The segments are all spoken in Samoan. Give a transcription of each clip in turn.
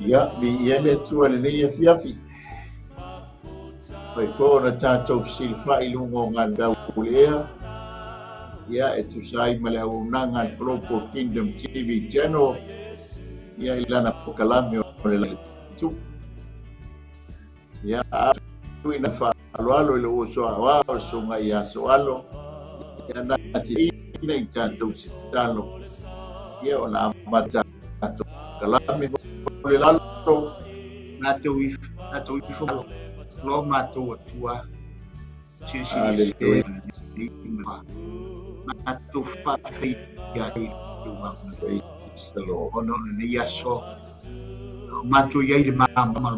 Ia, vi ia le tua le nei afiafi. Pai po na tātou silfai lunga o ngā bau lea. Ia, e tusai ma le auaunaga a le Global Kingdom TV Channel. Ia, i lana pokalame o le tupu. Ia, a tuina whaaloalo i le uso a wā o sunga i aso alo. Ia, nā te ina i tātou sitalo. Ia, o la amata tātou kalame le lalo. Mātou ifo lo mātou atua. Hallelujah. Mātou whawhai ia i runga. Praise the Lord. Ono nei aso. Mātou ia i le māmama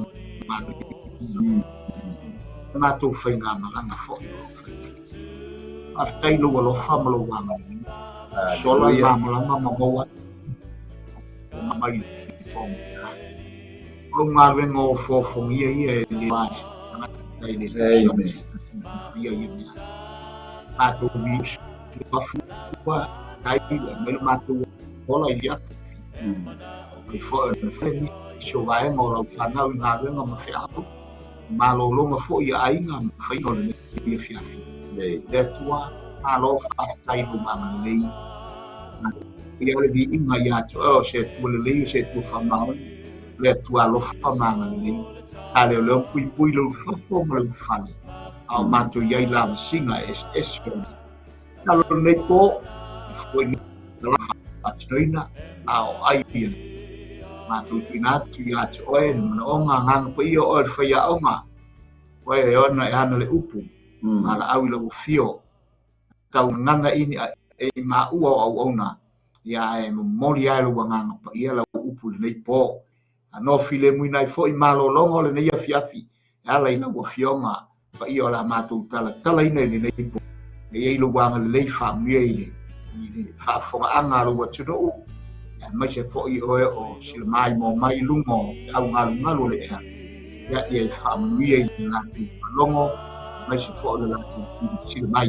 mātou. Mātou whai ngā malanga fo. Aftai lo alofa ma lo wanga. Sola māmalama ma maua. Mai ponga. O ngā rengo o fōfongia ia e le wāsi. Amen. Ia ia mea. Mātou mi usu kai me le mātou hola i atu. Mai fo e me whai nisi o vaenga o lau whanau i ngā renga ma wheahu. Malolonga fo ia ainga ma whainga o le nei fiafi. Le atua, malo whaatai no manga lei. Ia le vi inga ia atu, o se atua le lei, o se atua whamaoni. Le atua alofa manga lei. A leo leo pui pui leo fafo ma leo fale. Ao mātou iai lava singa es es. Nalo nei po, foi ni whaatinoina, ao ai ia. Mātou tuina atu ia atu oe, na mana onga, nganga pa ia oe le whaia onga. Oe e ona e hana le upu, ma la au i lau fio. Tau nganga ini e maua o au ona, ia e momoli ai lau nganga pa ia lau upu le nei po. Ano file muinai foi malolongo le nei afiafi, e ala i lau afioga, pa ia o la mātou tala, tala ina i le nei po. E ei lau anga le lei whaamia i le whaafonga anga lau atunuu, e mai se foi oe o sila mai mō mai lungo, au ngalu ngalu le ea. Ia ia e whaamanuia i le lātou palongo, mai se foi le lātou sila mai.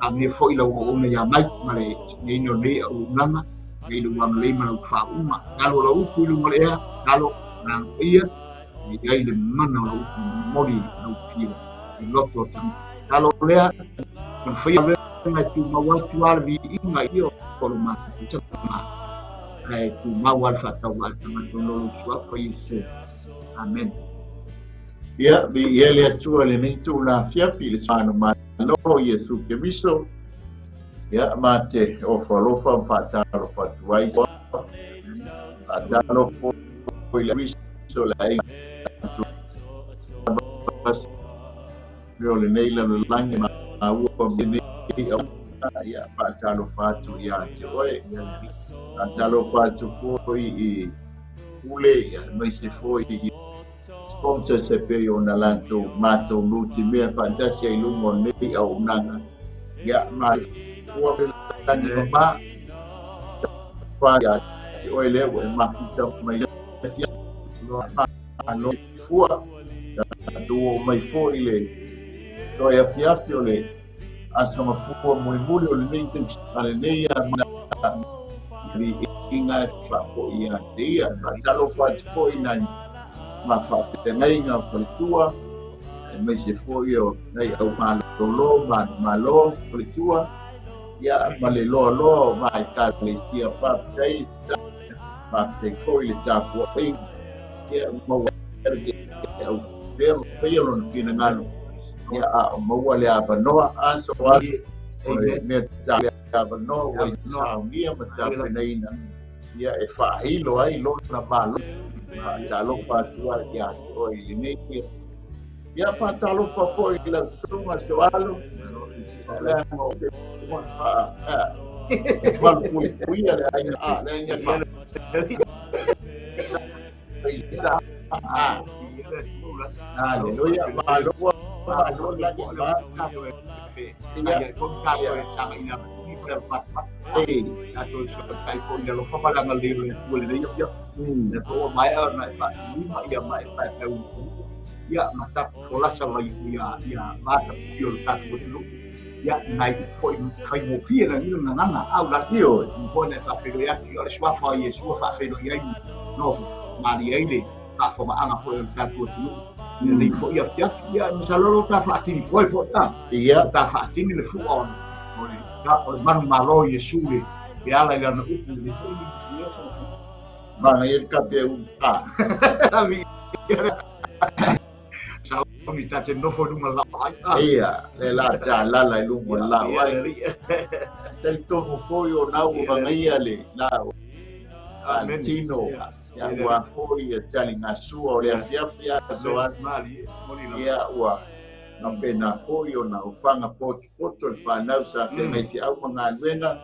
A mea foi lau o ona ia mai, ma le nei o nei au unanga, nei lau anga lei ma lau whauma. Kalo lau upu i lunga le ea, kalo ngā ia, e iai le mana o lau upu mori lau pio, i loto o tanga. Kalo lea, kan whai lenga tu mawatu ala vi inga i o kolo mātou tanga. Ai tu mawal whatau al tanga tono sua pa Yesu. Amen. Ia, vi ia le atua le nei tu la fiafi le sano malo Yesu Kristo. Ia, mate o whalofa whataro whatuai. Whataro fo i le Kristo la e o le nei la langi ma ua me nei ia whataro whatu ia te oe. Whataro whatu foi i ule ia mai se foi i sponsor se pe o na lanto mātou nuti mea fantasia i lungo nei au unanga. Ia ma fua pe langi mama wha ia te oe leo e makita mai fia lo fua tuo mai fo i le toi afiafi o le aso mafua mulimuli o le nei tausaga le nei a mana Viiga e faafoi ia te ia. Faatalofa atu foi i nai mafafeagaiga o faletua, aemaise foi o nai au malolo manumalo faletua, ia ma le loaloa o va Ekalesia. Faafetai le faafetai foi le tapuaiga, ia maua au pea ma faia lona finagalo, ia a o maua le avanoa aso o le mea ta le avanoa ua i saunia ma tapenaina, ia e faahilo ai lona malo. Faatalofa atu ai ia te oe i lenei. Ia faatalofa foi i lau susuga Soalo, leaga o te malupuipuia le aiga a le aiga fa sa a. Haleluia, malo malo lagi ma. Ia ko e sa ina ni pa fa fa. Tatou so tai fo ina lo pa la ngali le tu le ia. Le po mai a na fa ni ma ia mai fa fa u fu. Ia ma ta fo la sa vai ia ia ma ta io ta tu lu. Ia nai fo i fai mo fia na ni na ngana au la Io. Mo na fa fe ia ki o le sua fa ia sua fa fe ia no ma ni ai le fa fo ma anga fo ta tu tu. Ni le fo ia ia ia ma sa lo ta fa ti fo fo ta. Ia Ta fa ti le fu on. O le ta o le manu malo Yesu le e ala i lana upu le fo i ia fo. Mana ia ka pe u a. Mi. Sa mi ta te nofo lunga la ai. Ia le la ta la la i lunga la ai. Talitonu foi o nau o vangaia le la Amen. Tino. Ia ua foi e tali ngasua o le afiafi aso a. Mali, moli la. Ia ua na foi o na ufanga potopoto le whanau sa whenga i whiau ma ngā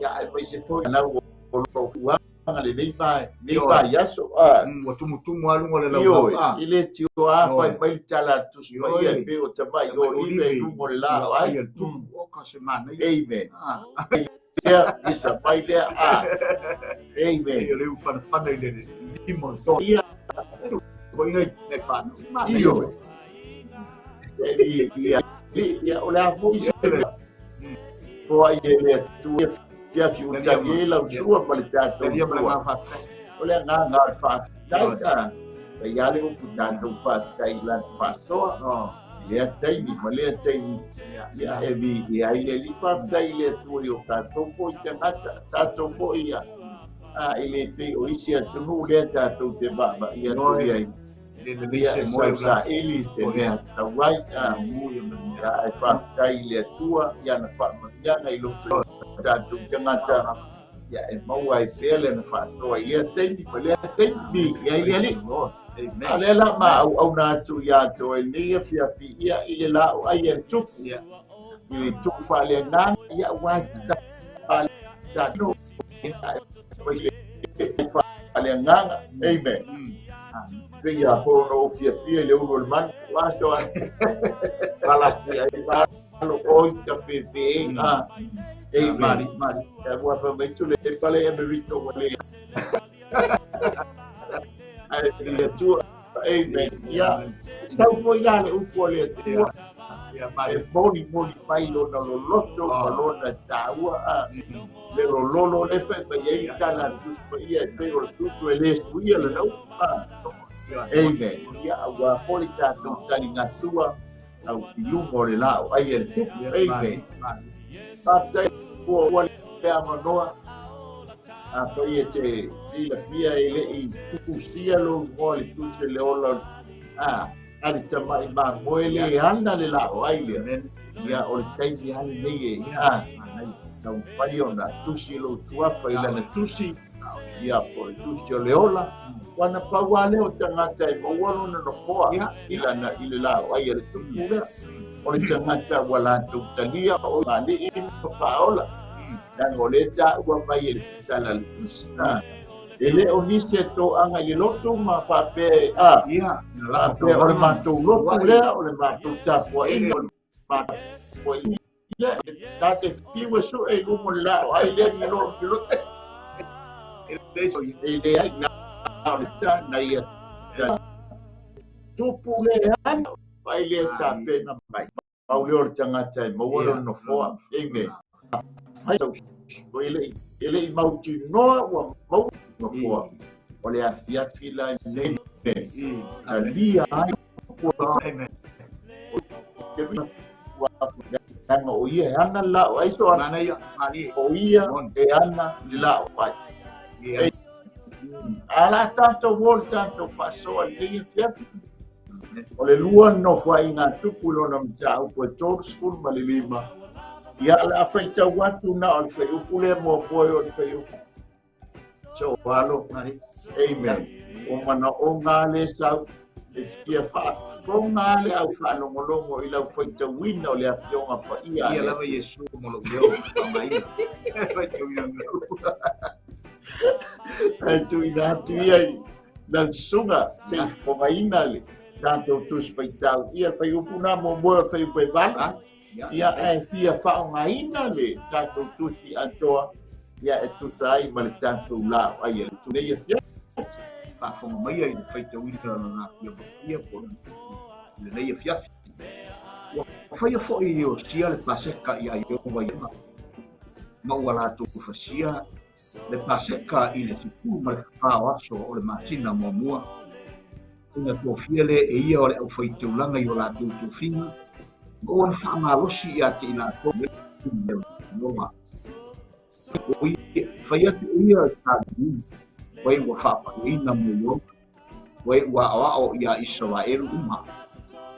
Ia e paise foi nau o lo fuanga le nei vai nei vai aso a. Ua tumutumu a lunga le lau Io a. i le tio a Ioe. fai mai le tala tusi Ioe. ia pe o tamai o libe i lunga o le la Ai ai. el tumu o ka se mana. Amen. Ah. Ia isa mai lea a. Amen. Ia le u fana fana i le limo to. Ia Ko ina i fana. io. Ia ia o le a foi se po ai e le tu e fia fi u tali la usua ma le tatou Ia ma sua. ngā fa. O le ngā ngā fa tai ta. Tai ale u ku tatou fa tai la fasoa. Oh. Lea taimi ma lea taimi. Ia e vi ia i le lipa tai le tu i o tatou foi te ngata. Tatou foi ia. A i le pe o isi atunu lea tatou te va va ia tu ia i. Le le Ia se e mo sau la. sa eli se mea tauai a. Ia e faafetai i le Atua ia na faamanuiaga i lou tatou tagata ia e maua ai pea le na faasoa i lea taimi ma lea taimi ia i le Alii. Amen. A lea la ma auauna atu ia te oe lenei afiafi ia i le laau ai e le tupu. Ia. I le tupu faaleagaga ia ua sa no faaleagaga. Amen. Pe ia po no fiafia i le ulu o le manu aso a palasi ai malo oi ka pepe a. Amen. Mali, mali. Ia ua fa mai tu le pale e me rito wa le. Ai le Atua. Amen. Ia sau foi la le upu a le Atua. Ia E mali. moli moli mai lona loloto ma lona taua a. Le lololo le fai mai ai tala tusi paia e pei o le sutu e le suia le nau. Amen. Ia ua foi tatou taligasua au i luga o le laau ai e le tupu. Amen. Faafetai ua ua le avanoa. A fai e te silafia e lei tusia lou igoa le tusi le ola a ali tamai mamoe le ana le laau ai lea. Ia o le taimi ale nei e a taumafai ona tusi lou tuafa i lana tusi. Ia po le tusi o le ola. Ua na pau lava lea o tagata e maua lona nofoa i lana i le laau ai a le tupu lea. O le tagata ua latou talia o alii ma faaola. Leaga o lea taua mai e le tala le tusi. E le o nisi e toaga i le lotu ma faapea e a. Ia. Faapea o le matou lotu lea, o le matou tapuaiga, o le matou tapuaiga lea. Ta te fiu e sue i luga o le laau ai lea ni lo ni lotu. E leai na o le ta na ia tupu le ana ai lea tapena mai. Pau lea o le tagata e maua lona nofoa. Amen. Fai tau O e le i mautinoa ua maua nofoa. O le afiafi la nei talia ai o ia e ana la o ai so ana o ia e ana le la o ai. Ala tātou o le tātou faasoa lenei afiafi. O le lua nofoaiga tupu lona mataupu e 35. Ia o le a faitau atu na o le faiupu lea muamua o le faiupu. So alo, amen. O manaoga le sau e fia faafofoga le au faalogologo i lau faitauina o le afioga paia. Ia lava Iesu mo lou leo faamaina. Faitauina. Ai tuuina atu ia i lau susuga se i fofogaina le tatou tusi faitau. Ia faiupu na muamua o le faiupu e 8. Ia e fia faaaogaina le tatou tusi atoa ia e tusa ai ma le tatou lao ai e le tunei afiafi. Faafofoga mai i le faitauina lona afioga paia po lenei afiafi. Ua faia foi e Iosia le Paseka ia Ieova ia ma ua latou fasia le Paseka i le 14 o aso o le masina muamua. Ina tofia le e ia o le aufaitaulaga i o latou tofiga ma ua na faamalosi ia te i latou Ieova. Fai atu o ia e wai ua faapaiaina mo Ieova, wai ua aoao ia Isaraelu uma.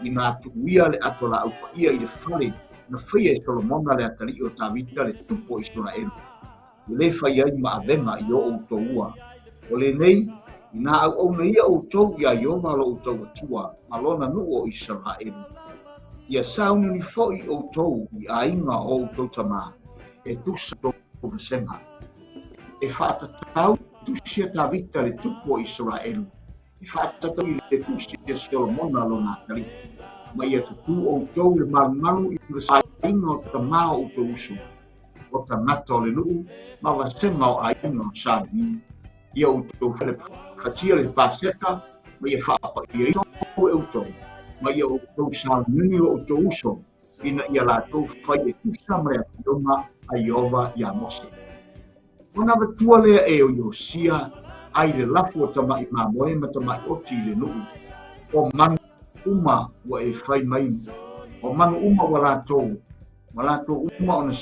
Ina tuuia le ato laau paia i le fale na faia e Solomona le atalii o Tavita le tupu o Isaraelu. E le fai ai ma avega i o outou ua. O lenei, ina auauna ia outou ia Ieova lo outou Atua ma lona nuu o Isaraelu. Ia sauniuni foi outou i aiga o outou tamā, e tusa tou vasega. E faatatau tusi a Tavita le tupu o Isaraelu, e faatatau i le tusi a Solomona lona atalii. Ma ia tutū outou le malumalu i aiga o tamā o outou uso, o tagata o le nuu ma vasega o aiga o Salevi. Ia outou fatia le Paseka, ma ia faapaia e outou, ma ia outou sauniuni o outou uso, ina ia latou fai e tusa ma le afioga a Ieova ia Mose. Ona avatua lea e o Iosia ai le lafu o tama'i mamoe ma tama'i oti i le nuu. O manu uma ua e fai mai, o manu uma ua latou uma ona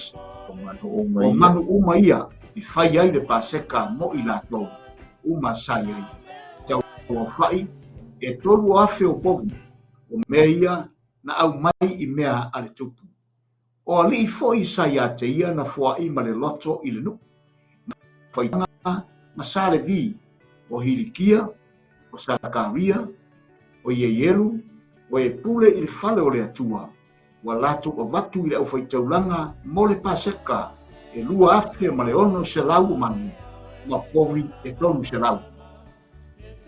o manu uma ia e fai ai le Paseka mo i latou uma sa i ai. Tau afa'i e 3,000 o povi, o mea ia na au mai i mea a le tupu. O alii foi sa ia te ia na foa'i ma le loto i le nuu. Faitaga ma Salevi, o Hilikia, o Sakaria, o Ieielu, o e pule i le fale o le Atua, ua latou avatu i le aufaitaulaga mo le Paseka e 2,600 manu, ma povi e 300.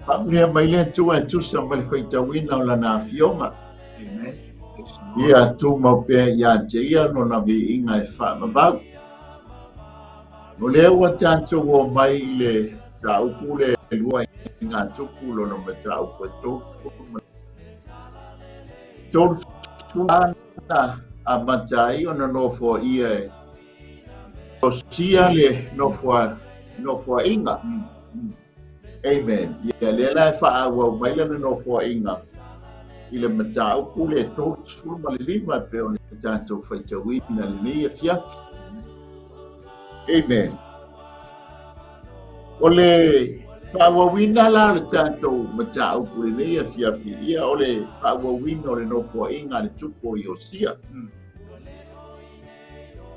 Faamanuia mai le Atua e tusa ma le faitauina o lana afioga. Amen. Ia tumau pea ia te ia lona viiga e faavavau. O lea ua tatou o mai i le mataupu le lua i ngā tupu lona mataupu e 33 ana a mata ai ona nofoa ia e Iosia le nofoa'iga. Amen. Ia lea la e faaauau mai lana nofoa'iga i le mataupu le 35 e pei ona tatou faitauina lenei afiafi. Amen. O le faaauauina la le tatou mataupu lenei afiafi, ia o le faaauauina o le nofoa'iga a le tupu o Iosia.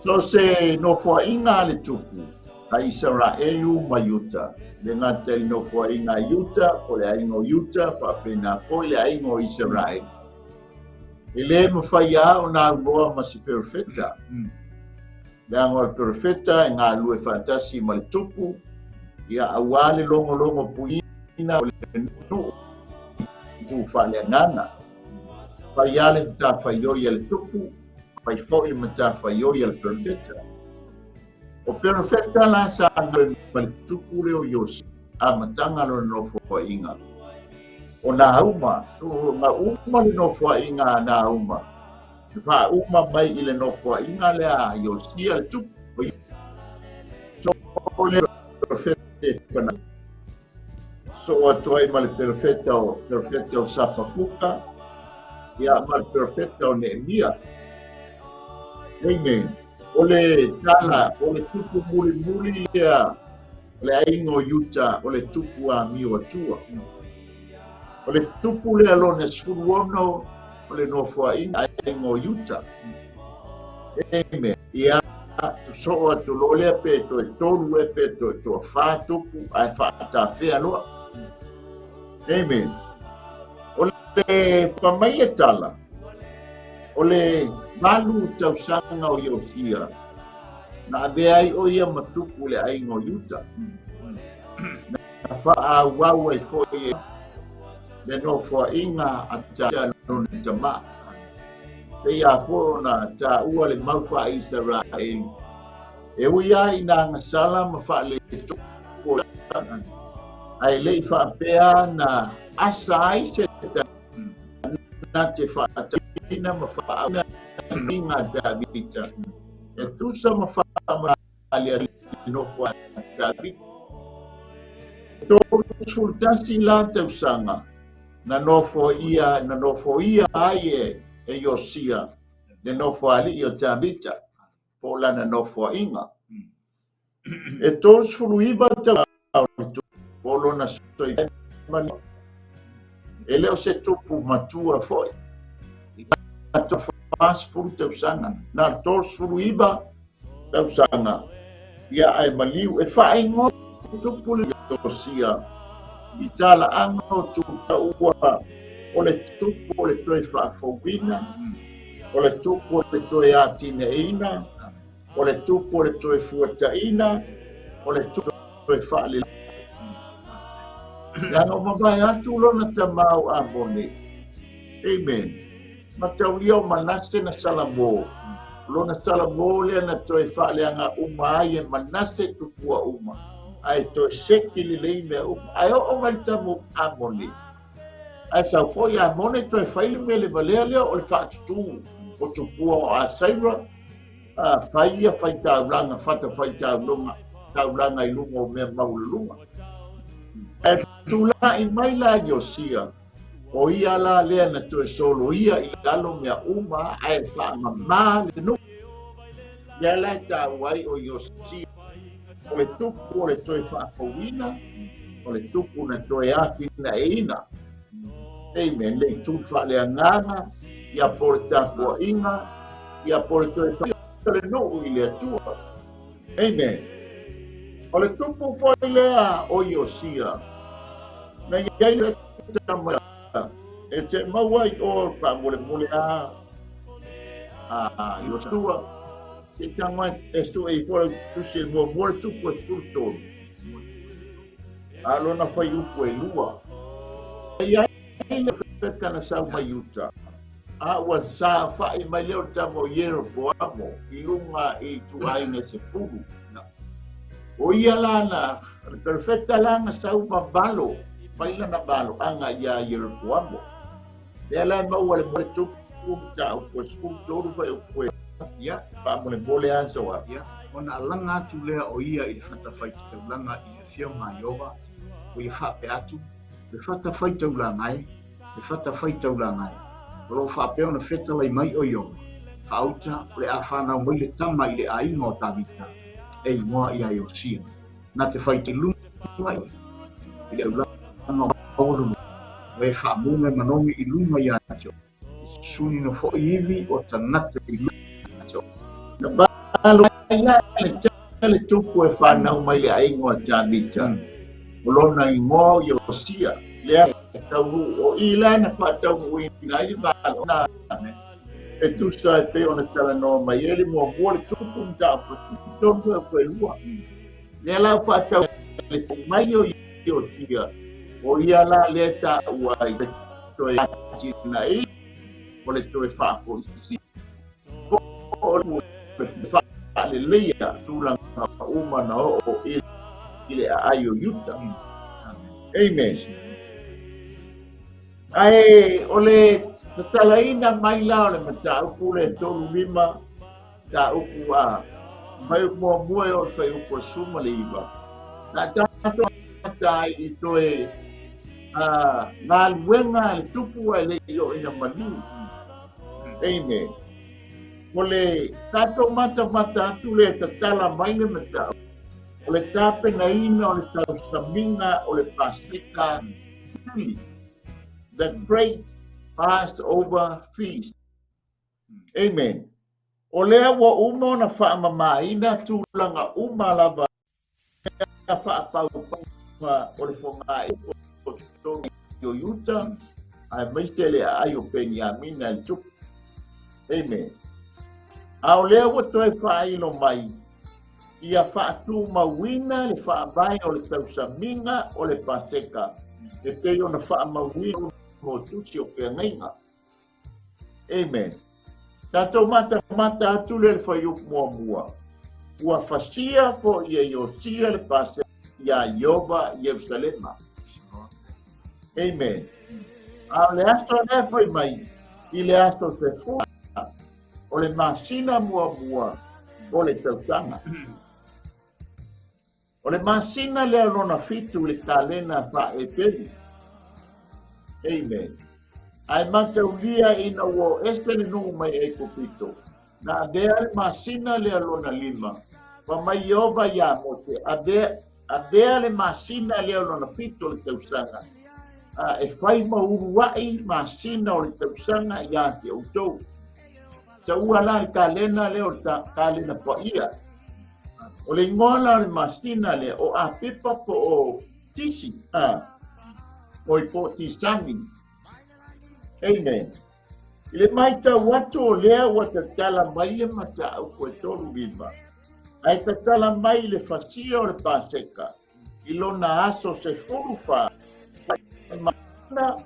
So se nofoa'iga a le tupu a Isaraelu ma Iuta. Le gata i le nofoa'iga a Iuta, po le aiga o Iuta, faapena foi le aiga o Isaraelu. E lē mafai a ona aunoa ma se perofeta. Leaga o le perofeta e galulue faatasi ma le tupu, ia auā le logologo puina o le nuu tu faaleagaga. Fai a le matafaioi a le tupu, fai foi le matafaioi a le perofeta. O perofeta la sa galulue ma le tupu lea o Iosia, amataga lona nofoa'iga. O Nauma, so na uma le nofoa'iga a Nauma, faauma mai i le nofoa'iga lea a Iosia le tupu. O le perofeta so atu ai ma le perofeta o Sapakuka, ia ma le perofeta o Neemia. Amen. O le tala, o le tupu muli muli lea, o le aiga o Iuta, o le tupu a mio atua. O le tupu lea lona 16 o le nofoaiga aiga o Iuta. Amen. Ia so atu lo lea pe toe tolu e pe toe toa whā tupu ai whaatawhea loa. Amen. O le whamaile tala, o le malu tausanga o Iosia, na avea ai o ia matupu le aiga o Iuta. Na whaauau ai foi le nofoaiga a tia lona tama. Te ia fōna tā ua le maupa Israel. E ui ai nā ngasala ma whaale toko ai lei whaapea na asa ai se na te whaataina ma whaauna inga Davita. E tusa ma whaamalia nofo a Davita. Tōru sultasi la tausanga na nofo ia ai e Iosia le nofo ali o Davita po lana nofo inga. E 39 tau po lona soi mali. E leo se tupu matua foi. Ato fas furu tausanga. Na 39 tausanga. Ia ai maliu e whaingo tupu le Iosia. I tala anga tupu ua o le tupu o le toe whaafouina, o le tupu o le toe atineina, o le tupu o le toe fuataina, o le tupu o le toe whaale. Ia o mamae atu lona tamau a mone. Amen. Mataulia o Manase na Salamo. Lona Salamo lea na toe whaaleanga uma ai e Manase tupua uma. Ai toe seki lelei mea uma. Ai o o tamu a mone. Ai sau foi a mone toe whaile me le valea lea o le whaatutu o tupua o Asaira. Whaia whaitaulanga, whata whaitaulanga, taulanga i lunga o mea maululunga. E tūla i mai la Iosia, o ia la lea na toe solo ia i lalo mea uma ae whaamamā le nu. Ia la e tāuai o Iosia, o le tupu o le toe whaafouina, o le tupu na toe āwhina e ina. Amen. Le tū whaalea ngāngā, ia po le tāpua inga, ia po le toe whaafouina le nuu i le atua. Amen. O le tupu foi lea o Iosia, na iai le tama e te maua i o pa mole mole a Iosua, se tama e su e fora tusi mo mo tupu e tolu. A lona fai upu e lua. Iai le peta na sau mai uta. A ua sa whai mai leo tamo Yeroboamo i lunga i tuainga se fulu. O ia lana, perfecta lana sau mabalo, faila na balo, anga ia Yeroboamo. Lea la maua le mole tupu, ta upu e tolu fai upu e, ia, pa mole mole anso a. Ia, ona alanga atu lea o ia i le whatawhai taulanga i le whionga Iova, o ia whape atu, le whatawhai taulanga e, le whatawhai taulanga e. O lo whapea ona whetalai mai o Iova, whauta o le a whanau mai le tama i le ainga o Davita, e ingoa ia Iosia. Nā te whai te lunga i le aulanga o Paulu, o e whaamume manomi i lunga ia teo. Suni no fo iwi o tangata i lunga teo. Na balo ia le tupu e whanau mai le ainga o Davita. O lona ingoa o Iosia, lea tauru o i lana whatauru ina i balo na e tusa e pe ona talanoa mai ele mo mo le tupu mta tonu e koe lua. Lea la whatau le mai o Iosia, o ia la lea ta ua i le toe atina i o le toe whaako isi. O le whaaleleia tūlanga uma na o i le aai o Iuta. Amen. Ae o le tatalaina mai la o le mataupu le 35 taupu a Faiupu muamua e oo i le fuaiupu 19. Na tatou amata ai i toe galuega a le tupu ae le i oo ina maliu. Amen. O le tatou matamata atu lea e tatala mai le mataupu, o le tapenaina o le tausamiga o le Paseka sili, the great Passover feast. Amen. O lea ua uma ona faamamaina tulaga uma lava mea faapaupauma o le fogaaipu o totonu o Iuta, aemaise le aai o Peniamina i le tupu. Amen. A o lea ua toe faailo mai, ia faatumauina le faavae o le tausamiga o le Paseka, e pei ona faamauina o tusi o feagaiga. Amen. Tatou matamata atu lea i le fuaiupu muamua. Ua fasia foi e Iosia le Paseka iā Ieova i Ierusalema. Amen. A o le aso lea fai mai i le aso 10 o le masina muamua o le tausaga. O le masina lea lona 7 i le kalena faa-Epelu. Amen. Ae mataulia ina ua o ese le nuu mai Aikupito, na avea le masina lea lona 5, fa mai Ieova iā Mose, avea le masina lea lona 7 o le tausaga, a e fai ma uluai masina o le tausaga iā te outou. Taua la le kalena lea o le kalena paia. O le igoa la o le masina lea o Apipa po o Tisi, o i po o Tisani. Amen. I le matau atu o lea ua tatala mai le mataupu e 35, ae tatala mai le fasia o le Paseka i lona aso 14, masina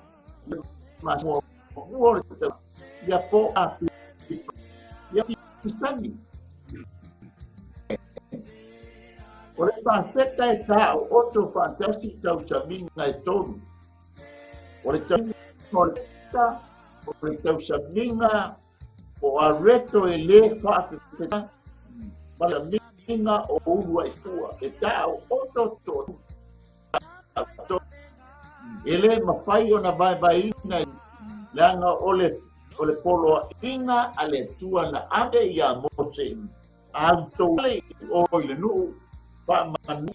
muamua o le tausaga, ia po Apipa, ia Tisani. O le Paseka e taooto faatasi tausamiga e 3. O le tausaga o le tausamiga o areto e lē faafefea ma le tausamiga o ulu ai fua e taooto to e lē mafai ona vaevaeina leaga o le poloaiga a le Atua na ave iā Mose a outou o i le nuu faamanu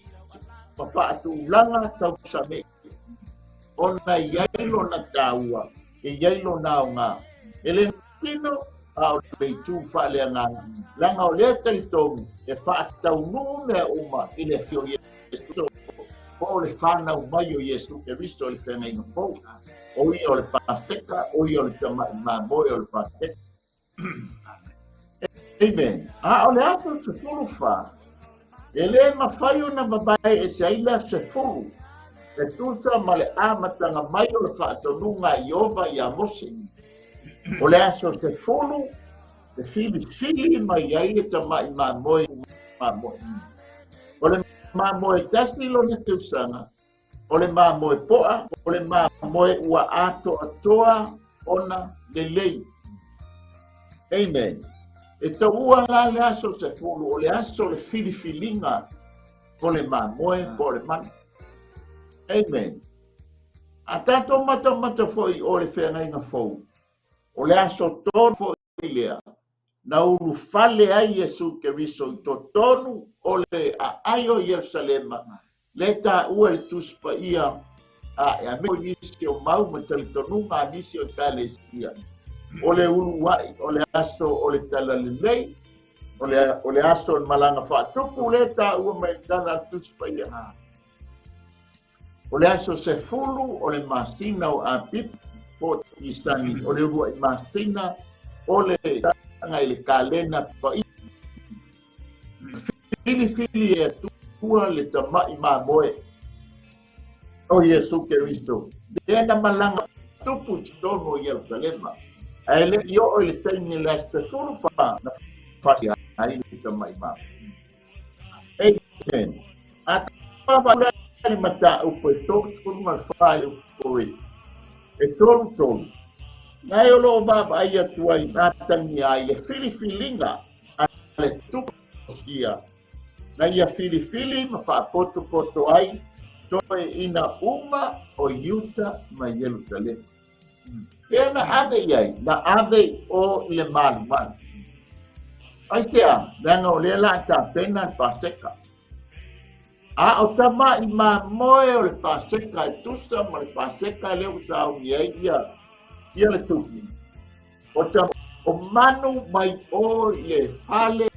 ma faatulaga tausame ona i ai lona taua e i ai lona aoga e le tino a o le itu faaleagaga leaga o lea talitonu e faataunuu mea uma i le afio o Iesu po o le fanau mai o Iesu Keriso i le feagaiga fou. O ia o le Paseka, o ia o le tamai mamoe o le Paseka. Amen. A o le aso 14, e lē mafai ona vavae ese ai le aso 10, e tusa ma le amataga mai o le faatonuga a Ieova iā Mose. O le aso 10, e filifili mai ai le tamai mamoe mamoe. O le mamoe tasi lona tausaga, o le mamoe poa, o le mamoe ua atoatoa ona lelei. Amen. E taua la le aso 10, o le aso o le filifiliga o le mamoe po o le manu. Amen. A tatou matamata foi o le feagaiga fou, o le aso 3 foi lea, na ulufale ai Iesu Keriso i totonu o le aai o Ierusalema, le taua i le Tusi Paia a e ame o nisi o mau ma talitonuga a nisi o Ekalesia. O le uluai, o le aso o le talalelei, o le aso o le malaga faatupu le taua mai le tala a le Tusi Paia. O le aso 10 o le masina o Apipa po o Tisani, o le uluai masina o le tausaga i le kalena paia. Filifili e Atua le tamai mamoe o Iesu Keriso, lea na malaga tupu i totonu o Ierusalema, ae le i oo i le taimi i le aso 14 na fasia ai le tamai mamoe. Amen. A taua le mataupu e 34 i le Upu e 33, na e o loo vaavaai atu ai atagia ai le filifiliga a le tupu Iosia, na ia filifili ma faapotopoto ai toeaiina uma o Iuta ma Ierusalema. Pea na ave i ai, na ave i o i le malumalu. Aisea? Leaga o lea la a tapena le Paseka. A o tama'i mamoe o le Paseka e tusa ma le Paseka lea ua sauni ai ia ia le tupu. O ta o manu mai o i le fale.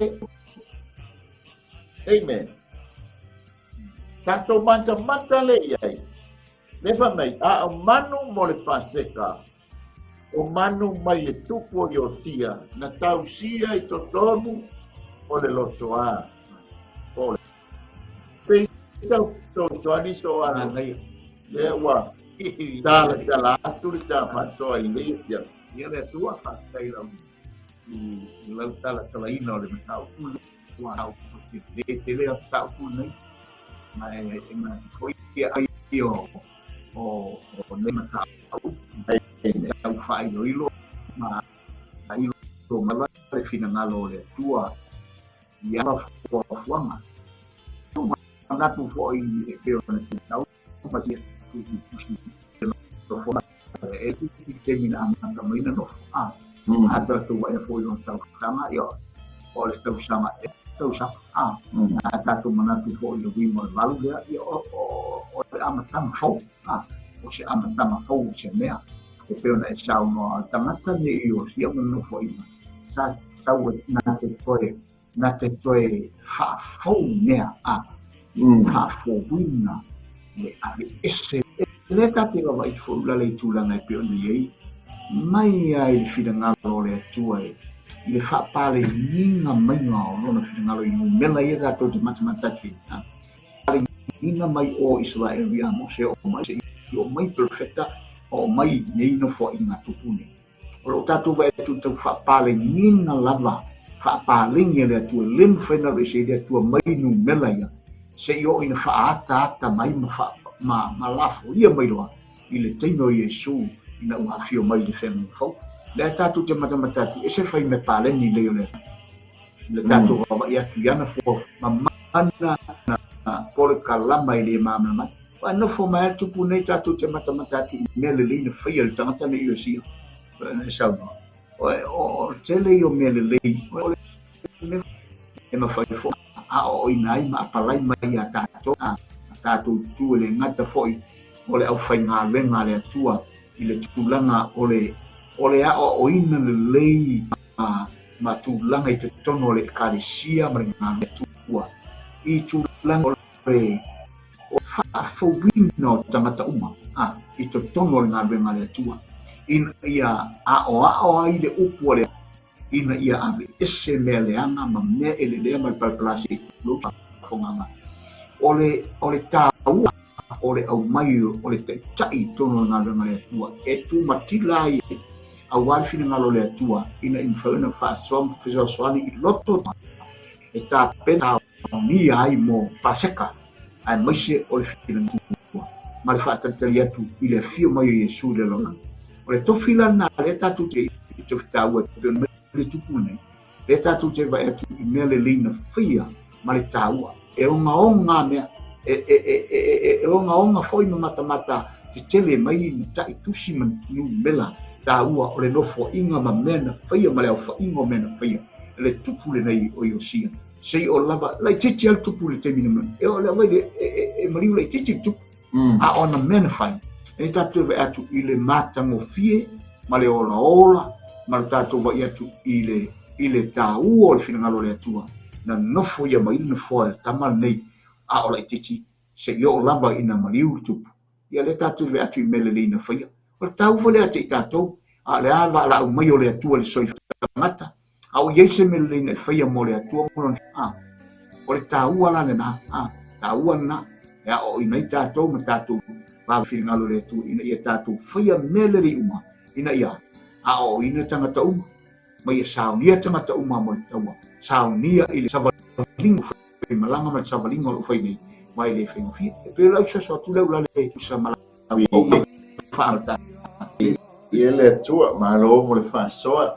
Amen. Tatou matamata lea i ai. Le fai mai, a o manu mo le Paseka, o manu mai le tupu o Iosia, na tausia i totonu o le lotoa. O le fesoasoani so alo lea ua talatala atu le ta faasoa i lenei afiafi. Ia le Atua, faafetai lau i lau talatalaina o le mataupu ua le tele o mataupu nei ma e manatu foi ia ai o nei mataupu tau faailoilo ma ilo mai le finagalo o le Atua i ana fuafuaga. Manatu foi e pei ona tau ma ia tusi e i taimi na amata mai na nofo a a tatou vaai foi o tausaga, ia o le tausaga e tausaga a a tatou manatu foi i le uiga o le 8 lea, ia o le amataga fou a o se amataga fou o se mea e pei ona e saunoa tagata nei o sia ma nofoaiga sa sau na te toe faafou mea a faafouina le ave ese le tatou vaavaai foi la le tulaga e pei ona i ai mai ai le finagalo o le Atua e i le faapaleniga maiga o lona finagalo i numera ia tatou te matamata atu ai. Paleniga mai o Israel ia Mose o mai se i o mai profeta o mai nei nofoaiga tupu nei. O lo tatou vaai atu tau faapaleniga lava, faapaleni e le Atua, le mafai ona alu ese ai le Atua mai numera ia, se i oo ina faaataata mai ma lafoia mai loa i le taimi o Iesu ina ua afio mai i le feagaiga fou. Lea tatou te matamata atu, e se fai me paleni lei o le Atua. Le tatou vaavaai atu i ana fuafuaga mamana polokalama i le malamalama. Ua nofo mai le tupu nei tatou te matamata atu i mea lelei na faia le tagata nei Iosia. E saunoa. O tele ia o mea lelei, o le mea e mafai foi aoaoina ai ma apalai mai ia tatou, a tatou tu e le gata foi o le aufaigaluega a le Atua i le tulaga o le aoaoina lelei ma tulaga i totonu o le ekalesia ma le galuega Atua i tulaga o le faafouina o tagata uma a i totonu o le galuega a le Atua ina ia aoao ai le upu a le ina ia ave ese mea leaga ma mea e lelea ma le palapalasi i lou faafofoga. O le taua o le aumai o le taitai i totonu o le galuega a le Atua e tumatila ai aua le finagalo o le Atua ina ia mafai ona faasoa ma fesoasoani i loto e tapena saunia ai mo Paseka aemaise o le finagalo ma le faatalitali atu i le afio mai o Iesu i le lalolagi. O le tofi la lena lea tatou te tofi taua e pei ona mai le tupu lenei, lea tatou te vaai atu i mea lelei na faia ma le taua. E ogaoga mea, e ogaoga foi ma matamata tetele mai na ta'i tusi ma numera taua o le nofoaiga ma mea na faia ma le aofaiga o mea na faia le tupu lenei o Iosia. Sei o lava laitiiti lava le tupu i le taimi na e o le aumai le e maliu laitiiti le tupu. A o ana mea na fai, e tatou vaai atu i le matagofie ma le olaola ma le tatou vaai atu i le taua o le finagalo o le Atua na nofo ia mai le nofoa e le tama lenei a o laitiiti seia oo lava ina maliu le tupu. Ia lea tatou te vaai atu i mea lelei na faia. O le taua foi lea ia te i tatou, a o le a valaau mai o le Atua i le soifua tagata, a ua i ai se mea lelei na e faia mo le Atua ma lona a o le taua la lena, a taua lena e aoaoina ai tatou ma tatou finagalo i le Atua ina ia tatou faia mea lelei uma ina ia aoaoina tagata uma ma ia saunia tagata uma mo le taua saunia i le savaliga o malaga ma le savaliga o lo o fai nei ma e le faigofie. E pei o lau soso atu lea ulale usa ma lau faalata. Ia le Atua, malo mo le faasoa.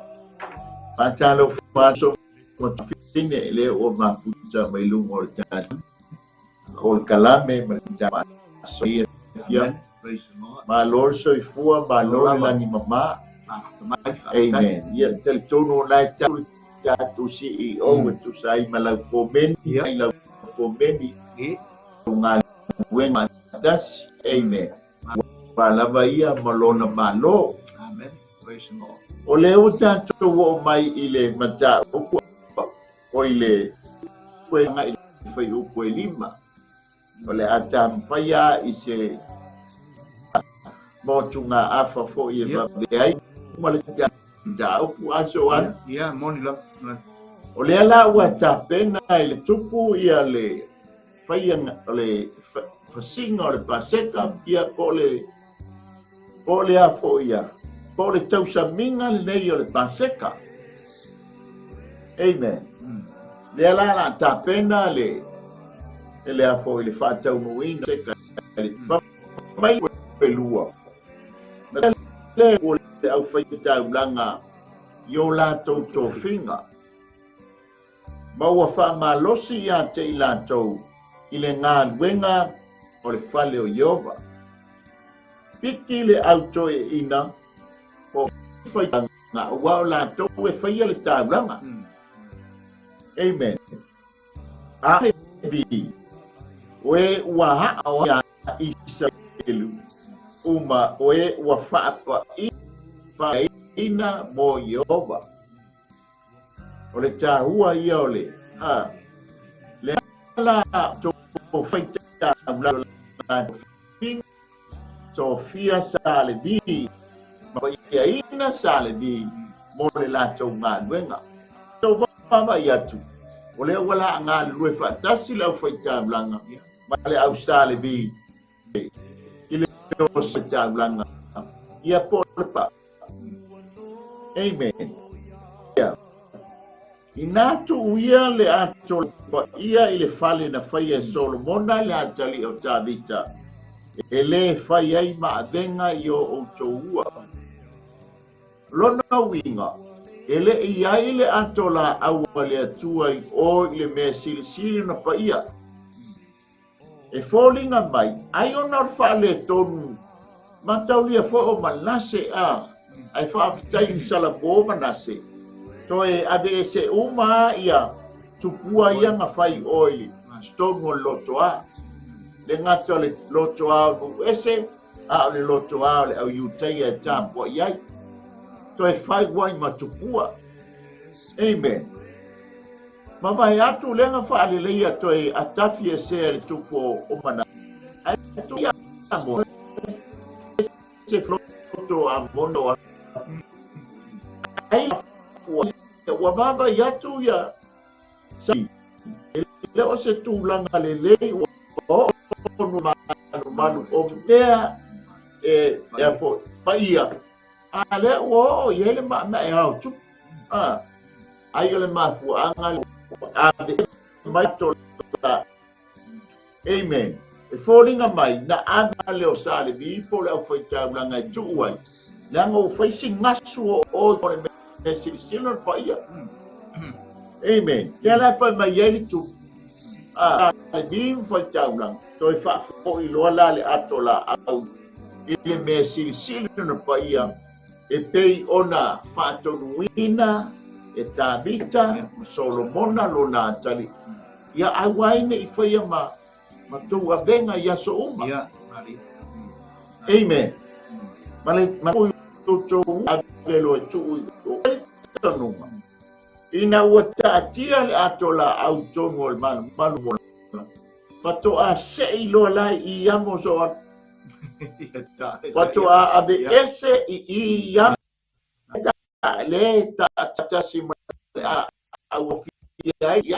Faatalofa atu. Tine le o mafuta mai luga o le tatou o le kalame ma le tama ia. Malo le soifua, malo le lagi mama. Amen. Ia talitonu o lai tau tatou CEO e tusa ai ma lau komeni, ai lau komeni o galuega tasi. Amen. Ua lava ia ma lona malo. Amen. Praise the Lord. O lea ua tatou oo mai i le mataupu o i le agai i le fuaiupu e 5. O le a taumafai lava i se motuga afa foi e vave ai ma le mataupu aso ana. Ia, moni lava. O lea la ua tapena i le tupu ia le faia o le fasiga o le Paseka, ia po o le a foi ia, po o le tausamiga lenei o le Paseka. Amen. Lea la la tapena le a foi le faataunuuina mai le lua. Le o le au faitaulaga i o latou tofiga. Ma ua faamalosi ia te i latou i le galuega o le fale o Ieova. Piki le au toeaina po faitaulaga ua o latou e faia le taulaga. Amen. A vi o e ua haa ia Isaraelu uma o e ua faapaina mo Ieova. O le tāua ia o le ha le la to faitaulaga tofia sa le vi ma ia ina sa le vi mo le latou galuega. To vava i atu o lea ua la galulue faatasi le aufaitaulaga ma le au sa le vi i le taulaga ia po le pa. Amen. Ia. Ina tuuia le ato ia i le fale na faia e Solomona le atali o Tavita e le fai ai maavenga i o outou ua. Lona uiga, e le i ai le ato la aua le Atua i o i le mea silisili na paia. E foliga mai, ai ona o le faaletonu, mataulia foi o Manase a, ai faafetai i Salamo Manase. Toe ave e se uma ia tupua ia nga fai o i totonu o le lotoa. Le gata o le lotoa o nuu ese, a o le lotoa o le au Iutaia e tapua i ai. Toe fai uai ma tupua. Amen. Ma vai atu le nga faaleleia toe atafi e sea le tupu o Manase. Ai tu ia mo se floto a mono a. Ai ua vava i atu ia sa e le o se tulaga lelei ua oo nu malu o mea e a foi paia. A lea ua oo i ai le maemae ao tupu. A ai o le mafuaaga ave mai to la. Amen. E foliga mai na ave le o sa le vi po le au faitaulaga e tuu ai. Leaga ua fai si gasu o o le mea silisili o le paia. Amen. Lea la e fai mai ai le tupu. A le vi ma faitaulaga toe faafoi loa la le ato la au i le mea silisili o le paia e pei ona faatonuina e Tavita ma Solomona lona atali. Ia auai nei faia ma tou avega i aso uma. Amen. Ma le tou ave loa tuu i o tanuga. Ina ua taatia le ato la au tonu o le malu malu mo. Fatoa sei loa la i amo so. Fatoa ave ese i amo le ta tasi ma a au fia ai.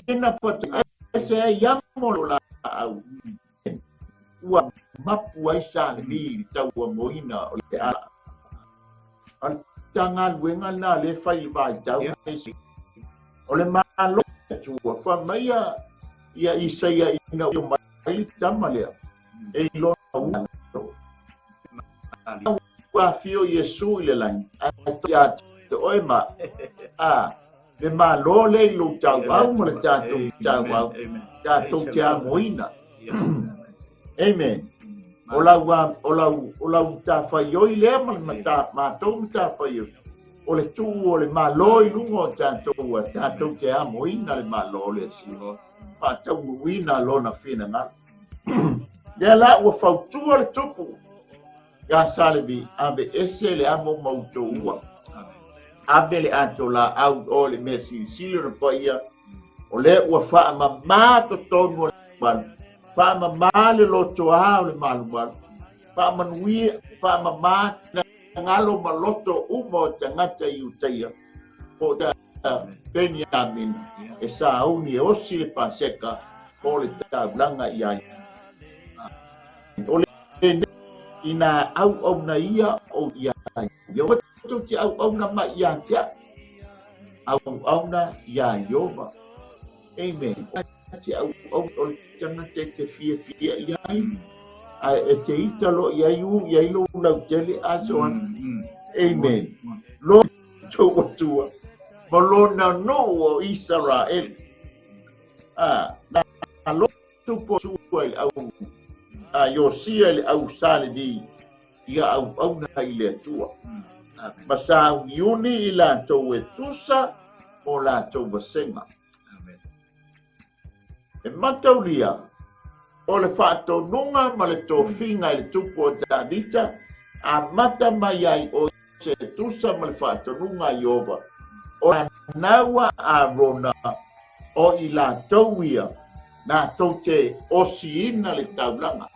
Ina fatoa ese i amo la au. Ua mapu ai sa le vi taua moina o le a. Tanga luenga na le fai vai tau. O le malo tua fa mai ia Isaia ina o mai tama lea. E lona ua. Ua fio Iesu i le lagi. A ia te oe ma. A. Le malo le i lou tauau ma le tatou tauau, tatou te amoina. Amen. O lau matafaioi lea ma le matou matafaioi, o le tuu o le malo i luga o tatou, tatou te amoina le malo o le Atua, faataunuuina lona finagalo. Lea la ua fautua le tupu ia Salevi, ave ese le amo ma outou ua. Ave le ato laau o le mea silisili o le paia, o lea ua faamamā totonu o le malu, faamamā le lotoā o le malumalu, faamanuia, faamamā ngalo ma loto uma o tagata i Utaia, po o Peniamina, e sauni e osi le paseka, po o le taulaga i ai. O le ina auauna ia o ia Iowa, tou te auauna mai ia te au, auauna ia Iowa. Amen. Te auauna o le tagata e te fiafia i ai, ae e te ita loa i ai u i ai lou lautele aso ana. Amen. Lo tou Atua ma lona nuu o Isaraele. Na lo tupu sua i le au a Iosia i le au Salevi ia auauna i le Atua. Ma sauniuni i latou e tusa o latou vasega. E mataulia o le faatonuga ma le tofiga i le tupu o Tavita, amata mai ai o se tusa ma le faatonuga a Iowa. O naua Arona o i latou ia na tou te osiina le taulaga.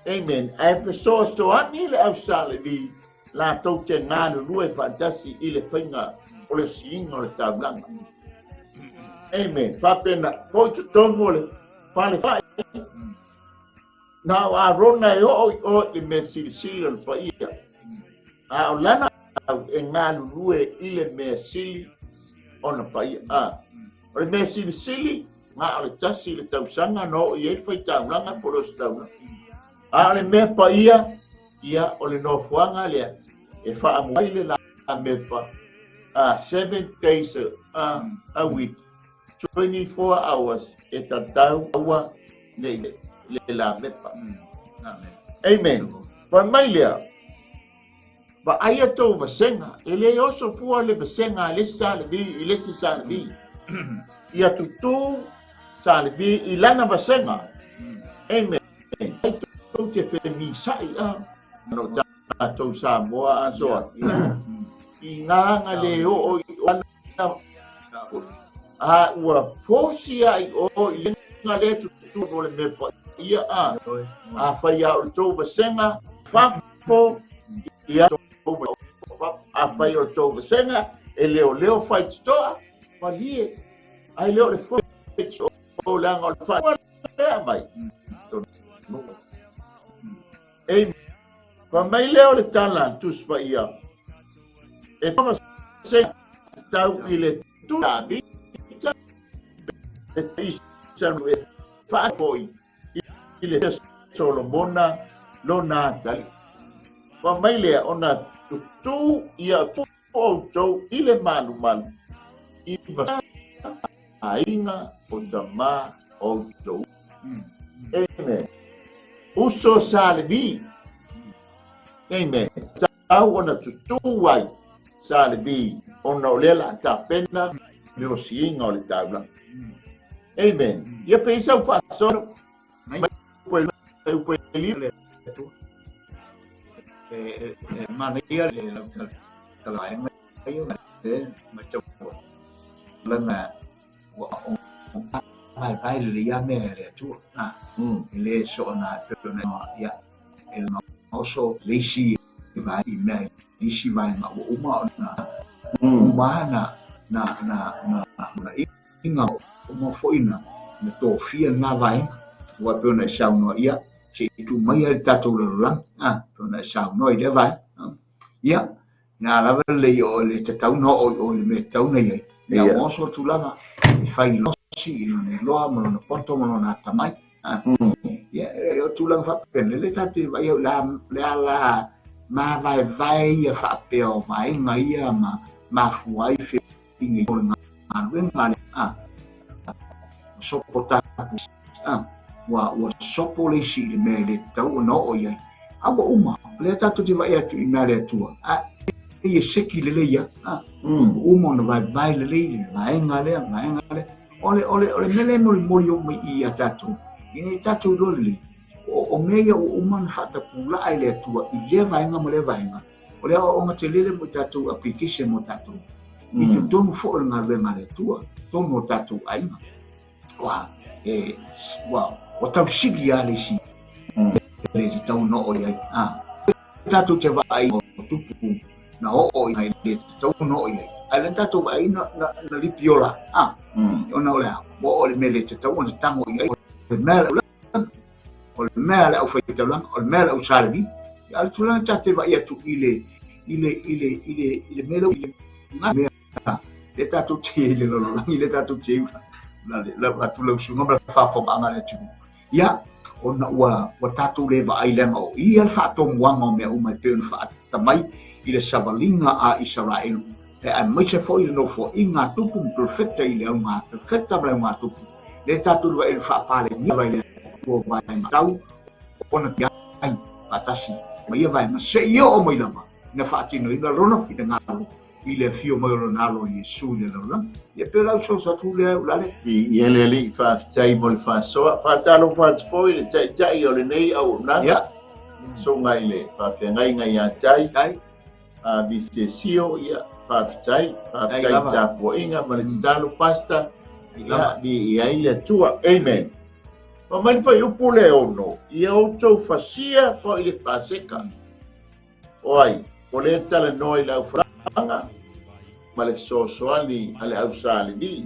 Amen. Ae fesoasoani le au Salevi latou te galulue faatasi i le faiga o le osiina o le taulaga. Amen. Faapena foi totonu o le fale fai. Na o Arona e oo i o i le mea silisili o le paia. A o lana au e galulue i le mea sili ona paia. O le mea silisili, na o le tasi le tausaga na oo i ai le faitaulaga po o le ositaulaga. A o le mea paia, ia o le nofoaga lea e faamuai le lamepa 7 days a week, 24 hours e tatau aua nei le lamepa. Amen. Fai mai lea, vaai a tou vasega, e le oso fua le vasega a le isi Salevi i le isi Salevi. Ia tutū Salevi i lana vasega. Amen. Ai tou te femisai a no tatou Samoa asoa. I ngā le oo i ona a ua fosi ai o i ngā le tutū no le mea paia a. A whai a o tou vasega, fafo ia a whai o tou vasega, e leo leo whai titoa, malie, ai leo le fo o leanga o le whai lea mai. Amen. Fa mai leo le tala tuspa ia. E tama se tau i le tū e isa e whaafoi i le Solomona lona atali. Fa mai lea ona tutū ia outou i le malumalu i aiga o tamā outou. Amen. Uso Salevi. Amen. Tau ona tutū ai Salevi ona o lea la tapena le osiinga o le taulaga. Amen. Ia pe isa whaasoro. Mai upe li. Mana ia le talaenga ia le matau langa wa o mai vai le ia me le atua na le so na pe na ia e no so le si vai me le si vai ma o uma na uma na na na na na inga o mo foina na to fia na vai wa pe na sa no ia se tu mai al tatou la a pe na sa no ile vai ia na lava le o le tatau no o le me tau nei ia o so tu lava e fai lo si i le loa mo no poto mo na tamai ia o tu lava fa pe le tate vai la la la ma vai vai ia fa pe o vai ngai ia ma mafua ai feoaiga o le galuega lea sopo tapu ua sopo le isi i le mea e le tatau ona oo i ai. A ua uma, o lea tatou te vaai atu i mea a le Atua, e e seki lelei lava. Ua uma ona vaevae lelei le vaega lea, vaega lea. O le mea lea e molimoli oo mai i ia tatou, ina ia tatou iloa lelei, o mea ia ua uma ona faatapulaa e le Atua i lea vaega ma lea vaega. O le aoaoga tele lea mo tatou application mo tatou. I totonu foi o le galuega a le Atua, totonu o tatou aiga. Ua tausili lava le isi le tatau ona oo i ai. Tatou te vaai o tupu na oo i ai le tatau ona oo i ai. Ae lea tatou vaai na lipi ola. Ona o le a, ua oo i le mea le tatau ona tago i ai. O le mea o le mea le aufaitaulaga, o le mea le ausalevi. A o le tulaga tatou te vaai atu i le mea lea le tatou te i le lalolagi, le tatou te i la atu lau susuga ma le faafofogaaga a le atunuu. Ia, ona ua tatou le vaai leaga o ia le faatomuaga o mea uma e pei ona faatamai i le savaliga a Isaraelu, e aemaise foi le nofoaiga a tupu ma perfecta i le auga perfecta ma le auga tupu. Le tatou le vaai i le faapalenia i le Atua vaega tau ona ai faatasi ma ia vaega seia oo mai lava na faatinoina lona finagalo i le afio mai o lona alo Iesu i le lalolagi. Ia pe lau soso atu lea Ulalei. I ele alii faafetai mo le faasoa. Faatalofa atu foi le taitai o lenei auaunaga. Ia. Susuga i le faafeagaiga ia Tai. Tai. A Visesio, ia, faafetai. Faafetai i tapuaiga ma le tatalo, Pastor. Ia, viia ai le Atua. Amen. Fai mai le fuaiupu le 6, ia outou fasia foi le Paseka. O ai, o lea talanoa i le aufalaga ma le fesoasoani a le au Sa Levi.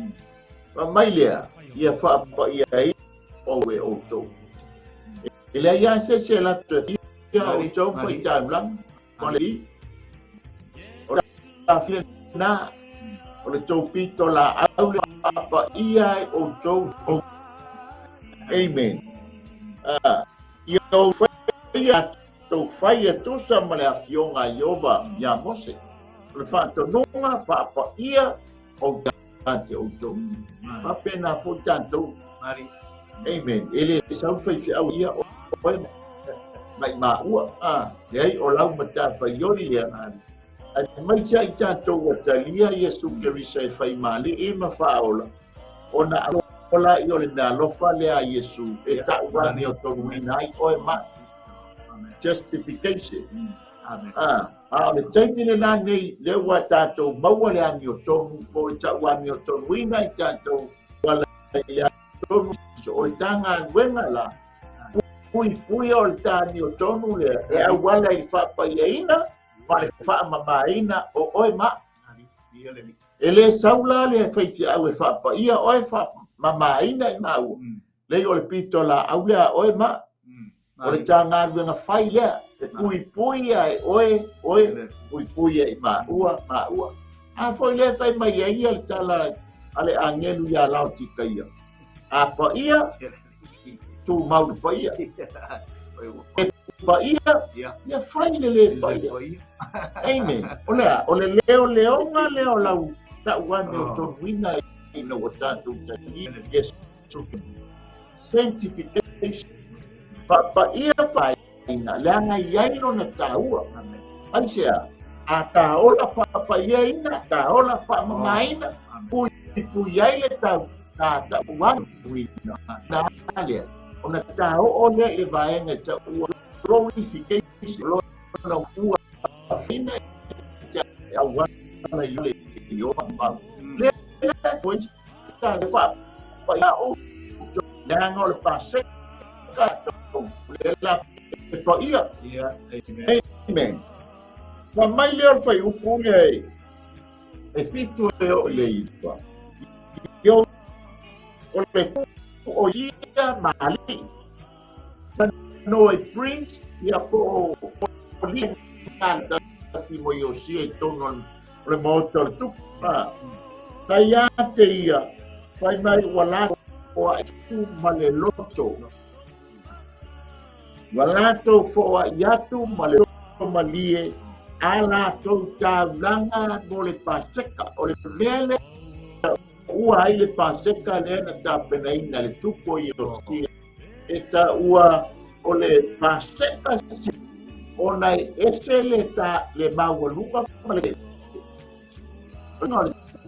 Fai mai lea, ia faapaia ai ou e outou. E leai lava se isi e alu atu e faia outou faitaulaga ma le O le tafina lena, o le tou pito laau le faapaia ai outou. Amen. Ia ou faia tou fai e tusa ma le afioga a Ieova iā Mose, o le faatonuga faapaia o ia te outou. Faapena foi tatou. Amen. E le sau le faifeau ia oe mai maua. Leai, o lau matafaioi lea. Aemaise ai tatou ua talia Iesu Keriso e fai malie ma faaola, ona ola i o le meaalofa lea a Iesu e tau amiotonuina ai oe ma justification. A o le taimi lena nei, lea ua tatou maua le amiotonu, po o le tau amiotonuina i tatou ala i le amiotonu, o le ta galuega la, puipuia o le ta amiotonu lea, e auala i le faapaiaina ma le faamamaina o oe ma. E le sau la le faifeau e faapaia oe faamamaina i maua. Lei o le pito laau lea a oe ma. O le ta galuega fai lea, e puipui e oe, oe, puipui i maua, maua. A foi lea fai mai ai ia le tala a le agelu ia Laotikaia. A paia, tumau le paia. E paia, ia fai le le paia. Amen. O lea, o le leo leoga lea o lau tau ane o tonuina ina ua tatou talia Iesu. Sanctification. Faapaia faina, leaga i ai lona taua. Aisea, a taola faapaiaina, taola faamamaina, puipui ai le tau tau ane na lea. Ona taoo lea i le vaega e taua glorification, lona ua fina e auala i le Ieova mau. Lea foi ta le faapaia o leaga o le Paseka le la paia. Amen. Fai mai lea o le fuaiupu lea e 7 e oo i le 9. Ia o le o ia mali. No e prince ia po o li tasi mo Iosia i tonu o le maota o le tupu. Sa ia te ia fai mai ua latou atu ma le loto. Ua latou foai atu ma le loto malie A latou taulaga mo le Paseka. O le mea lea ua ai le Paseka lea na tapenaina le tupu o Iosia. E taua o le Paseka ona e ese le ta le maualuga ma le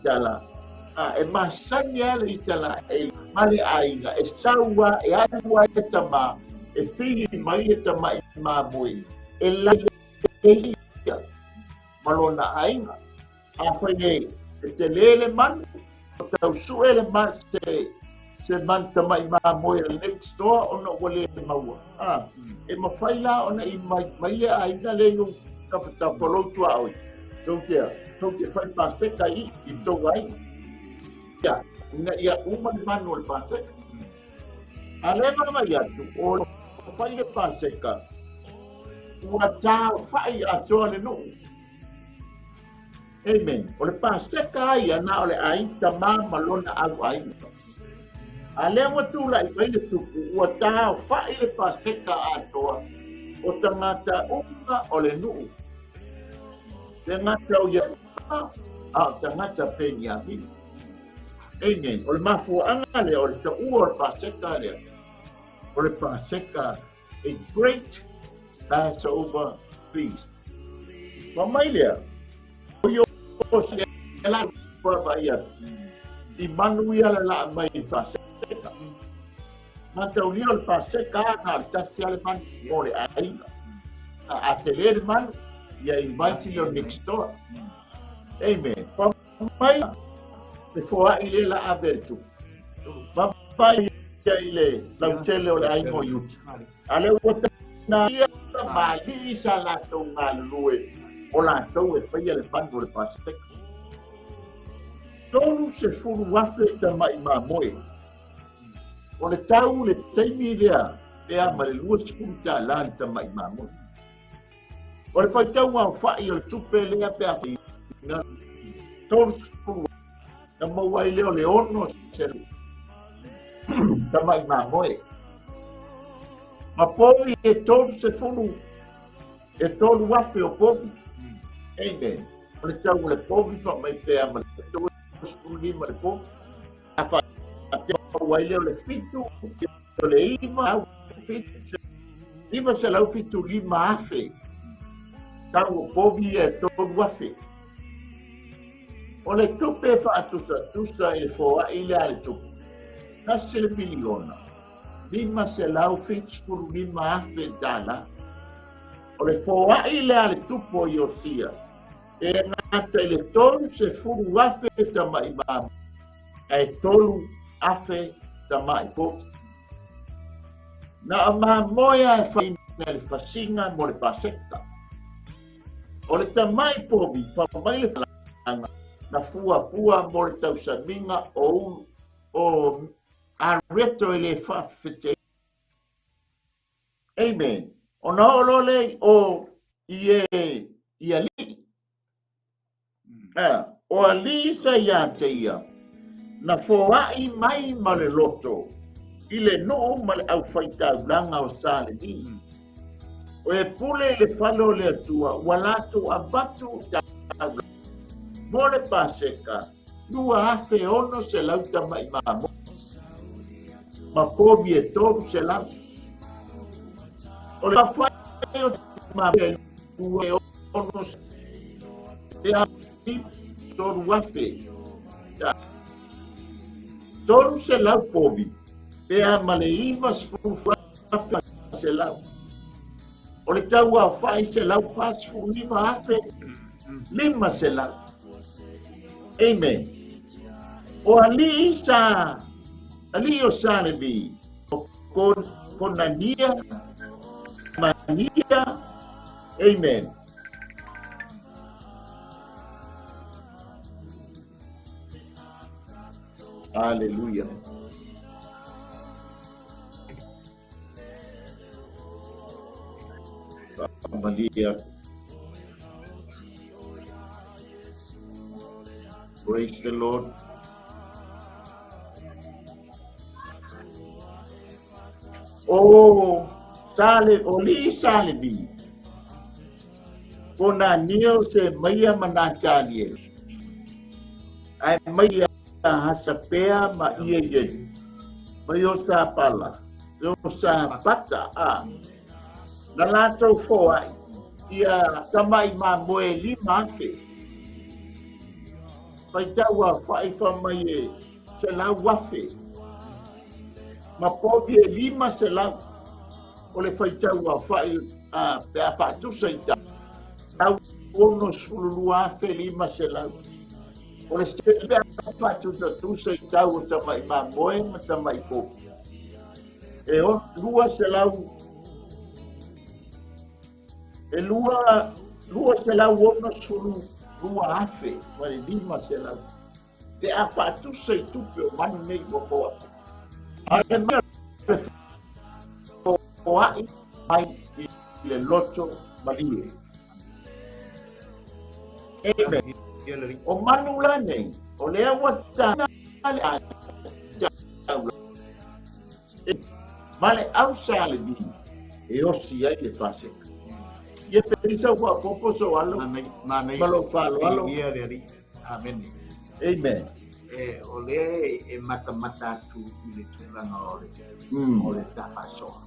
tala. E masani a le Isalaele ma le aiga e saua e alu ai le tama e fili mai le tama'i mamoe e lailei ma lona aiga. Afai e tele le manu, o tausue le se manu tama'i mamoe le next door ona ua le maua. E mafai la ona i mai le aiga le i tafatafa tua oi. Tou te fai Paseka i tou aiga. Ia, ina ia uma le manu o le Paseka. A le vaavaai atu, o fai le Paseka, ua taofai atoa le nuu. Amen. O le Paseka ai ana o le aiga tama ma lona au aiga. A lea ua tulai mai le tupu, ua taofai le Paseka atoa o tagata uma o le nuu. Tagata o Iakopo, a o tagata Peniamini. Amen. O le mafuaaga lea, o le taua o le Paseka lea. O le Paseka, a great Passover feast. Ma mai lea, o Iosia la vaavaai atu, i manu ia le laa mai i Paseka. Mataulia o le Paseka na o le tasi a le manu mo le aiga. A tele le manu, ia invite le next door. Amen. Pa mai le foai le la ave le tupu. Vapai ia i le lautele o le aiga o Iuta. A le ua tana ia mali sa latou galulue o latou e faia le manu o le Paseka. 30,000 tama'i mamoe. O le tau le taimi lea pe a ma le $20 le tama'i mamoe. O le faitau aofa'i o le tupe lea pe a faina 30 na maua ai lea o le 600 tama'i mamoe. Ma povi e 30 e 3,000 o povi. Amen. O le tau o le povi fa mai pea ma le 35 le povi. A fa te maua ai lea o le 7 o le 9 975,000 tau o povi e 3,000. O le tupe faatusa i le foai lea a le tupu. 1 miliona. $575,000. O le foai lea a le tupu o Iosia. E gata i le 30,000 tama'i mamoe. Ae 3,000 tama'i povi. Na o mamoe a e faina le fasiga mo le Paseka. O le tama'i povi, pa mai le falaga, na fuafua mo le tausamiga o areto e le faafefete. Amen. Ona oo loa lea o i e i alii. O alii sa ia te ia, na foai mai ma le loto i le nuu ma le aufaitaulaga o Salemi. O e pule i le fale o le Atua, ua latou avatu taulaga mo le Paseka, 2,600 tama'i mamoe. Ma povi e 300. O le fai o mamoe 2,600. E a 3,000. 300 povi. Pe a ma le 94,000. O le tau aofa'i 149,500. Amen. O alii sa alii o Salevi, o Konania, Mania. Amen. Hallelujah. Malia. Praise the Lord. O Sale, o li Salevi. Konania o Semaia ma Nataniele. Ae mai ia Hasapea ma Ieieli, ma Iosapala, Iosapata a na latou foai ia tama'i mamoe 5,000. Faitau afa'i mai e 100,000. Ma povi e 500 o le faitau afa'i a pe a faatusa i tau 62,500. O le se pe a faatusatusa i tau o tama'i mamoe ma tama'i povi. E o 200 e 262,500 ma le 500. Pe a faatusa i tupe o manu nei ua foai. A le mai le foai mai i le loto malie. Amen. O manu la nei, o lea ua ta le a ma le ausa le vi e osi ai le paseka. Ia pensa ua popo so alo. Manai Ma lo falo alo. Ia le ali. Amen. Amen. E o le e matamata atu i le tulaga o le o le tafasoa.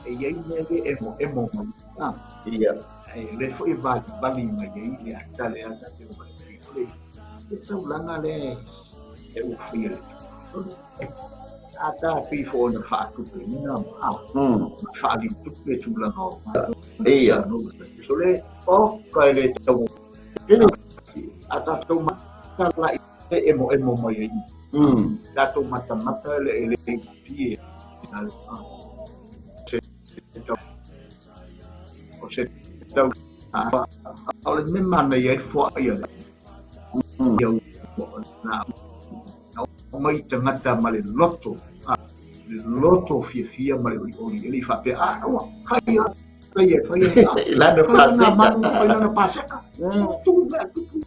E iai mea e emo emo mai. Ah, Ia. e le foi vali vali mai ai le ata le ata te o mai. O le taulaga le e ua faia le ata pei fo ona faatupe ina a faalitupe tulaga o Ia. So le o ka le tau a tatou matala e emo emo mai ai. Tatou matamata le e le fie se tau o se tau a o le me mana ia fo ia le ia na o mai tangata ma le loto le loto fia fia ma le oli oli e le faapea a ua fai fai fai Lana fai paseka. Fai lana paseka. Tu mea tupu.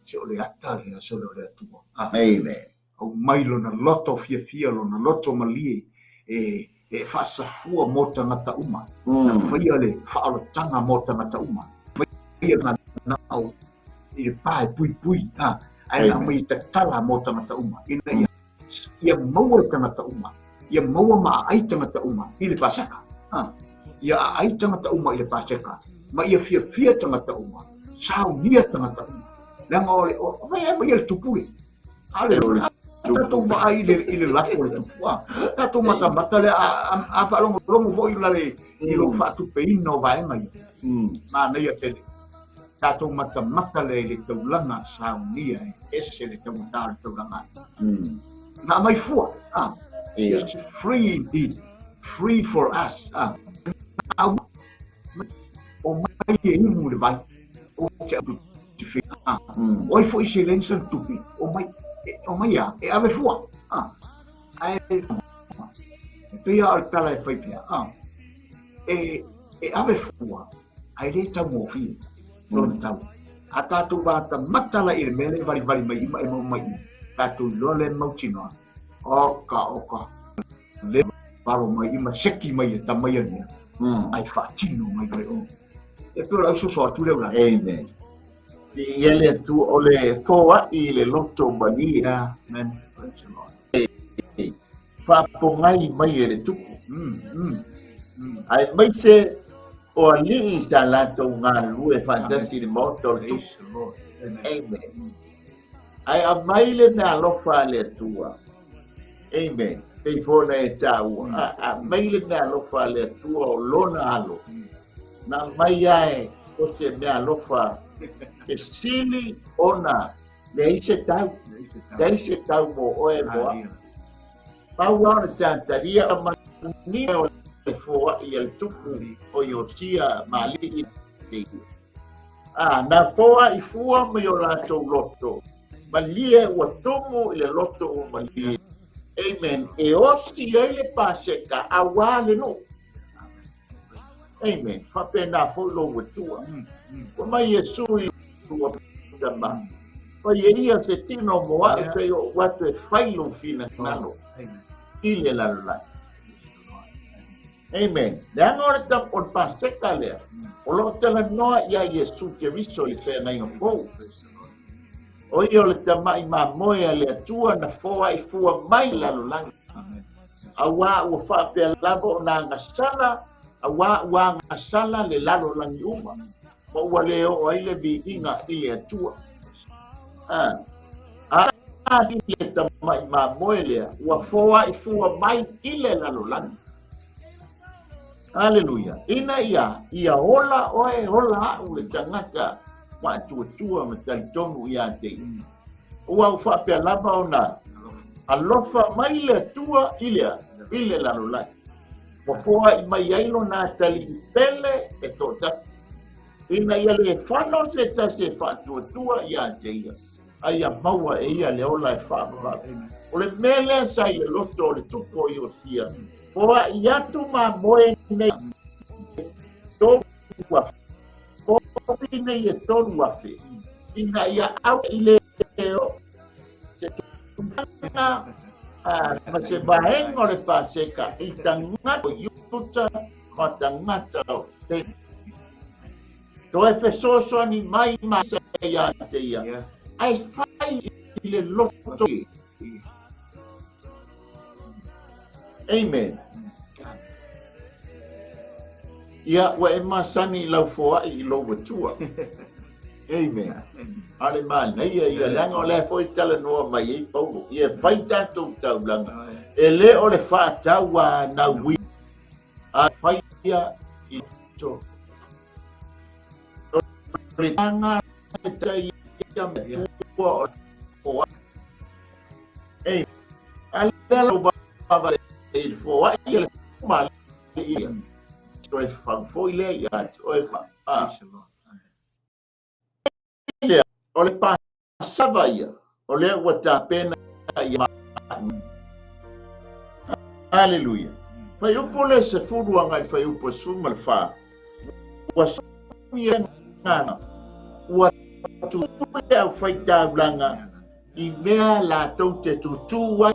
Se o le ata le aso le o le Atua. Amen. Au mai lona loto fia fia lona loto malie e e faasafua mo tagata uma. Na faia le faaolataga mo tagata uma. Faia na au i le pa e puipui. Ae na mai tatala mo tagata uma. Ina ia ia maua le tagata uma. Ia maua ma ai tagata uma i le paseka. Ia ai tagata uma i le paseka. Ma ia fia fia tagata uma. Saunia tagata uma. Leaga o le o mai mai le tupule. Ale tatou vaai i le lafo le tupu. Tatou matamata le a faalogologo foi la le i lou faatupeina o vaega ia. Manaia tele. Tatou matamata le i le taulaga saunia e ese le taugata o le taulaga. Na mai fua. It's free indeed. Free for us. O mai e imu le vai. O te atu te whia. Oi foi se lensa tupe. O mai a. E ave fua. Ae pei a o le tala e pai pea. E ave fua. Ae le tau mōfie. Lona tau. A tātou vata matala i le mele vali vali mai ima e mau mai. Tātou iloa le mautinoa. Oka oka. Le valo mai ima seki mai e tamai ania. Ai faatino mai le o. E pei o le ausoso atu leo la. Amen. Ia le Atua o le foai le loto malie. Amen. Praise the Lord. Faapogai mai e le tupu. Ae mai se o alii sa latou galulue faatasi i le maota o le tupu. Praise the Lord. Amen. Amen. Ae aumai le meaalofa a le Atua. Amen. Pei fona e taua. Aumai le meaalofa a le Atua o lona alo. Na mai ae o se meaalofa e sili ona leai se tau. Leai se tau mo oe mo au. Pau lava o le tatalia manino o le foai a le tupu o Iosia ma alii. Na foai fua mai o latou loto. Malie ua tumu i le loto ua malie. Amen. E osi ai le paseka auā le nuu. Amen. Faapena foi lou Atua. Ua mai Iesu i ua tama. Fai e ia se tino mo a'e se o atu e fai lou finagalo i le lalolagi. Amen. Leaga o le o le Paseka lea, o loo talanoa ia Iesu Keriso i le feagaiga fou. O ia o le tama'i mamoe a le Atua na foa'i fua mai le lalolagi. Auā ua faapea lava ona agasala, auā ua agasala le lalolagi uma, ma ua lē oo ai le viiga i le Atua. A i le tama'i mamoe lea ua foa'i fua mai i le lalolagi. Aleluia. Ina ia, ia ola oe ola a'u le tagata faatuatua ma talitonu iā te ia. Ua u faapea lava ona alofa mai le Atua i le lalolagi. Ua foa'i mai ai lona atalii pele e to'atasi. Ina ia lē fano se tasi e faatuatua iā te ia, ai ia maua e ia le ola e faavavave. O le mea lea sa i le loto o le tupu o Iosia, foa'i atu mamoe nei 3,000, povi nei e 3,000, ina ia au i le o se tulaga ma se vaega o le Paseka i tagata o Iuta ma tagata o Beni. Toe fesoasoani mai ma se ia te ia, ae fai i le loto. Amen. Ia, ua e masani i lau foa'i i lou Atua. Amen. A le manaia ia, leaga o lea foi talanoa mai ai Paulo. Ia fai tatou taulaga. E lē o le faatau a naui. A fai ia i to. O le tanga ta ia me tua o foa'i. Amen. A lea lau vava i le foa'i le ma le ia. Toe fau foi lea ia te oe ma. Lea, o le pasava ia, o lea ua tapena ia. Aleluia. Fuaiupu le 10 agai fuaiupu 14. Ua ia ngana, ua tu le au faitaulaga i mea latou te tutū ai.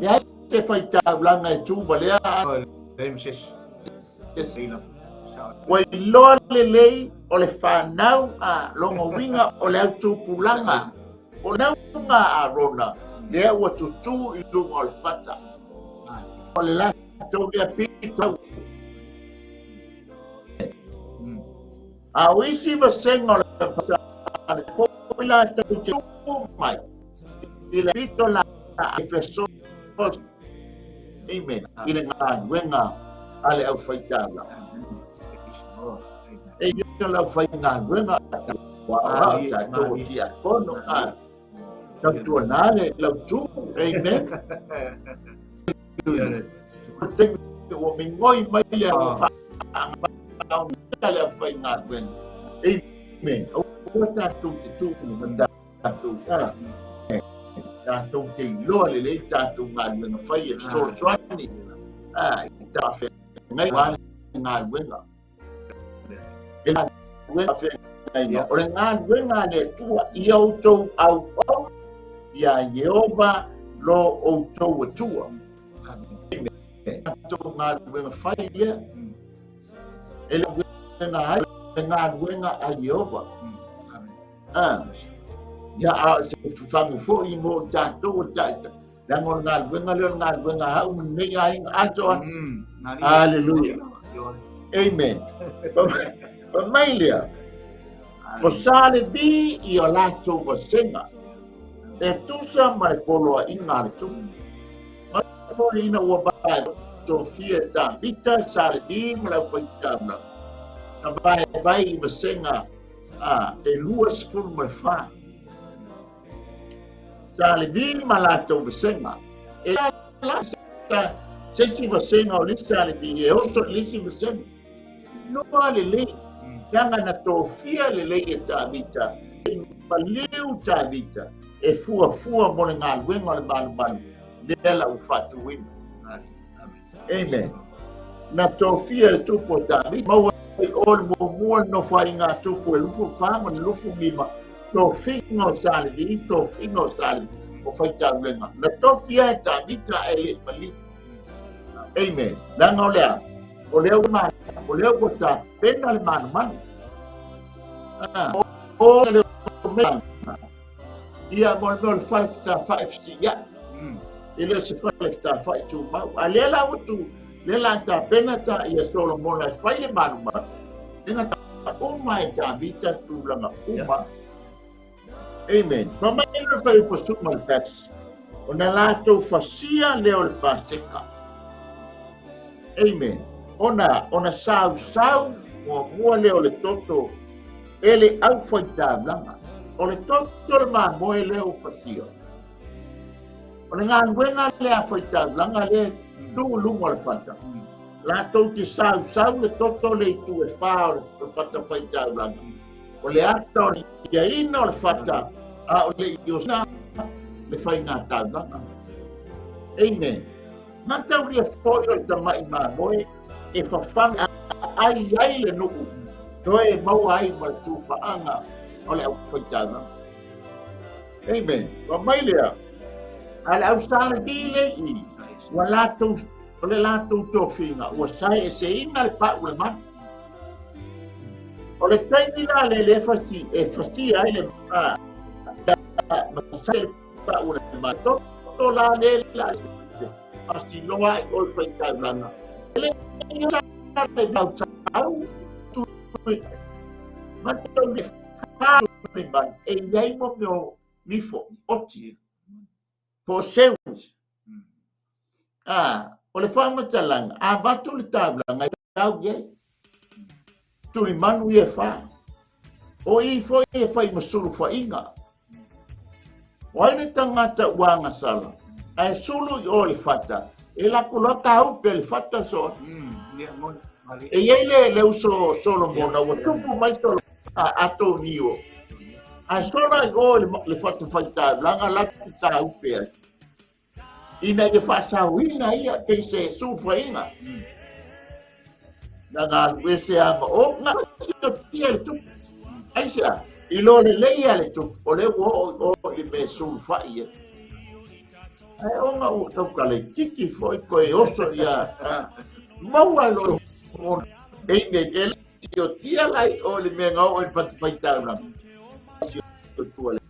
Leai se faitaulaga e tu ma lea. Ua iloa lelei o le fanau a lona uiga o le autupulaga o nauga a Arona lea ua tutū i luga o le fata. O le latou lea pito. A o isi vasega o le foi latou te tu mai i le pito la e feso. Amen. I le galuega a le aufaitaulaga. E ia le aufaigaluega ua tatou tiakono a tautuana le lautu. Amen. Ua migoi mai le le aufaigaluega. Amen. Aua tatou te tu ma tatou tatou te iloa lelei tatou galuega fai e fesoasoani i tafeagai le galuega. E galuega feagaiga. O le galuega a le Atua ia outou auauna ia Ieova lo outou Atua. Amen. Tatou galuega fai lea. E le galuega ai, le galuega a Ieova. Ia a se fagu foi mo tatou o taita. Leaga o le galuega lea o le galuega a au ma lenei aiga atoa. Aleluia. Amen. Pa mai lea, o sa Levi i o latou vasega, e tusa ma le poloaiga a le tupu. Ma foi ina ua vae tofia e Tavita sa Levi ma le aufaitaulaga. Na vaevae i vasega e 24. Sa Levi ma latou vasega. E la se isi vasega o le sa Levi e oso i le isi vasega. Noa lelei, leaga na tofia lelei e Tavita, maliu Tavita, e fuafua mo le galuega o le malumalu, lea la ua faatuina. Amen. Na tofia le tupu o Tavita, maua i o le muamua le nofoaiga a tupu e 24 ma le 25, tofiga o sa Levi, tofiga o sa Levi. o faitaulega na tofia e Tavita e le'i maliu. Amen. Leaga o lea o lea ua o lea ua tapena le manumanu o le mea ia mo le mea o le fale fetafa'i fesi'ia'i e le o se fale fetafa'i tumau. A lea la ua tu lea la tapena ta ia Solomona e fai le manumanu e gata uma e Tavita tulaga uma. Amen. Fa mai le fai upa ma le 1 ona latou fasia lea o le Paseka. Amen. Ona sausau muamua lea o le toto e le aufaitaulaga. O le toto le mamoe lea o fasia. O le galuega lea faitaulaga lea tu luga o le fata. Latou te sausau le toto le itu e 4 o le fata faitaulaga. O le ata o le iaina o le fata a o le iosina le faiga taulaga. Amen. Mataulia foi o le tama'i mamoe e fafaga ai ai le nu'u toe maua ai ma le tufa'aga o le aufaitaulaga. Amen. Ua mai lea a le ausalagi lei'i ua latou o le latou tofiga ua sae'eseina le pa'u le manu. O le taimi la le le fasi e fasia ai le ma sa le pa'u le manu toto la le la pasiloa ai o le faitaulaga le le sau tu matau le fa le manu e iai mo mea nifo oti po seu. O le faamatalaga a vatu le taulaga e tau iai tulimanu ia e fa o i foi e fai ma sulufa'iga. O ai le tagata ua agasala ae sulu i o le fata e lako loa tāupe le fata soa. E iai le uso Solomona ua tupu mai Atonio ae sola i o le fata faitaulaga latu tāupe ai ina ia fa'asauina ia pei se sulufa'iga na galu ese a ma o ga tia le tupu ai se a i lo le lei a le tupu o le ua oo o i le mea sulufa'i ai ae oga ua taukale tiki fo'i koe oso ia maua lo amen. E o tia lai o le mea ga oo i le fatafaitaulaga o tua le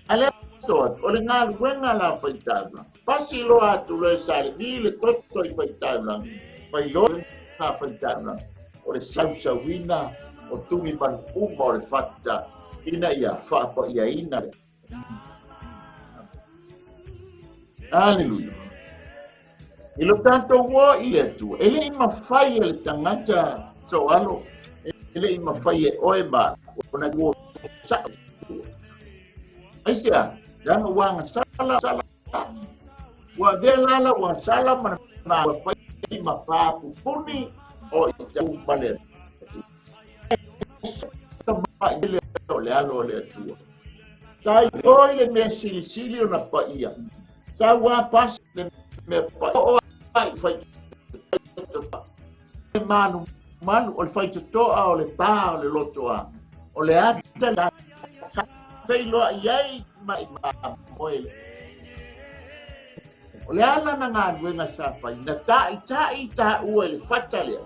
ale to o le galuega la faitaulaga pasi loa atu loe salemi le toto i faitaulaga failoa na faitaulaga o le sausauina o tumi manu uma o le fata ina ia fa'apa'iaina le. Aleluia. I lo tatou ua i le Atua e le'i mafai e le tagata soalo e le'i mafai e oe ma ona ua sa'o ai se a leaga ua agasala sala ua avea lala ua sala ma ma fai ma pāpupuni o i tau ma le tama'i le o le alo o le Atua. Tai oi le mea silisili ona pa'ia sa ua pasi le mea paia o ai fai malu malu o le faitoto'a o le pā o le lotoa o le ata feiloa'i ai ma i mamoe o le ala na galuega sa fai na ta'ita'i tā'ua i le fata lea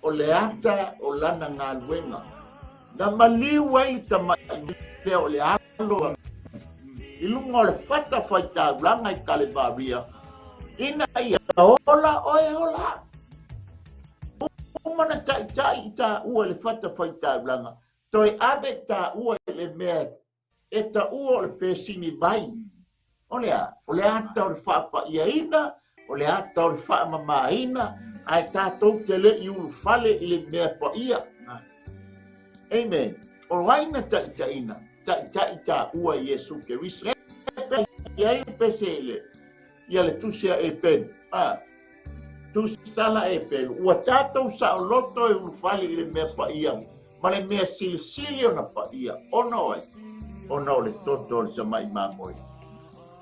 o le ata o lana galuega na maliu ai le tama'i lea o le alo i luga o le fata faitaulaga i Kalevaria ina ia ola oe ola uma na ta'ita'i i tā'ua i le fata faitaulaga toe ave tā'ua i le mea e ta'ua o le pesini vai o le a o le ata o le fa'apa'iaina o le ata o le fa'amamāina ae tatou te le'i ulufale i le mea pa'ia. Amen. O ai na ta'ita'ina ta'ita'i tā'ua i Iesu Keriso ai le pese i le ia le tusi a e pelu a tusi tala e pelu ua tatou sa'oloto e ulufale i le mea pa'ia ma le mea silisili ona pa'ia ona o ai ona o le toto o le tama'i mamoe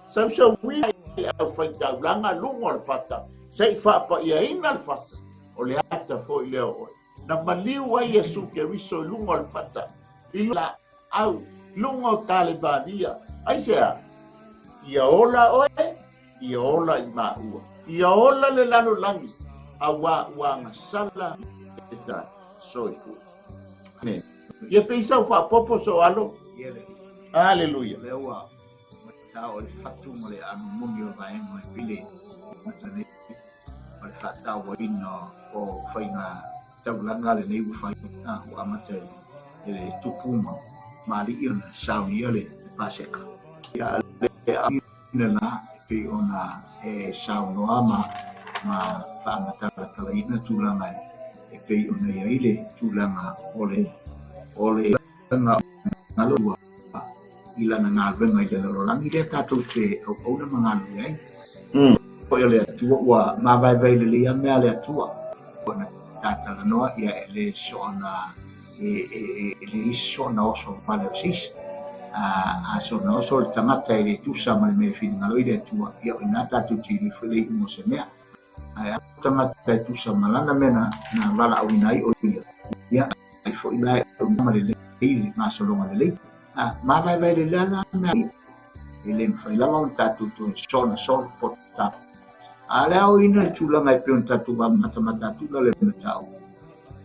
sausauina i le aufaitaulaga luga o le fata se'i fa'apa'iaina le fata o le ata fo'i lea o oe na maliu ai Iesu Keriso i luga o le fata i la au Luga o Kalevalia. Aisea? Ia ola oe, ia ola i maua. Ia ola le lalolagi, auā ua agasala le ta soifua. Amen. Ia feisau faapopo so alo. Aleluia. Lea ua ta o le fatu ma le aano moni o vaega e pele mata nei ma le faatauaina o faiga taulaga lenei ua fai ua amata e le tupu ma alii ona saunia le Paseka. Ia le aina la e pei ona e saunoa ma faamatalatalaina tulaga e pei ona iai le tulaga o le ua i lana galuega i le lalolagi lea tatou te auauna ma galulue ai. Foi o le Atua ua mavaevae lelei a mea a le Atua. Ona tatalanoa ia e le soona e le isi soona oso vale o se isi. A soona oso le tagata e le tusa ma le mea e finagalo i le Atua, ia o ina tatou te iloa foi le iuga o se mea. Ae a tagata e tusa ma lana mea na valaauina ai o ia, ia ai foi la e ma lelei le gasologa lelei. Mavaevae lelei la mea e le mafai lava ona tatou toe soona solo po ta. A le aoina le tulaga e pei ona tatou matamata atu le mataupu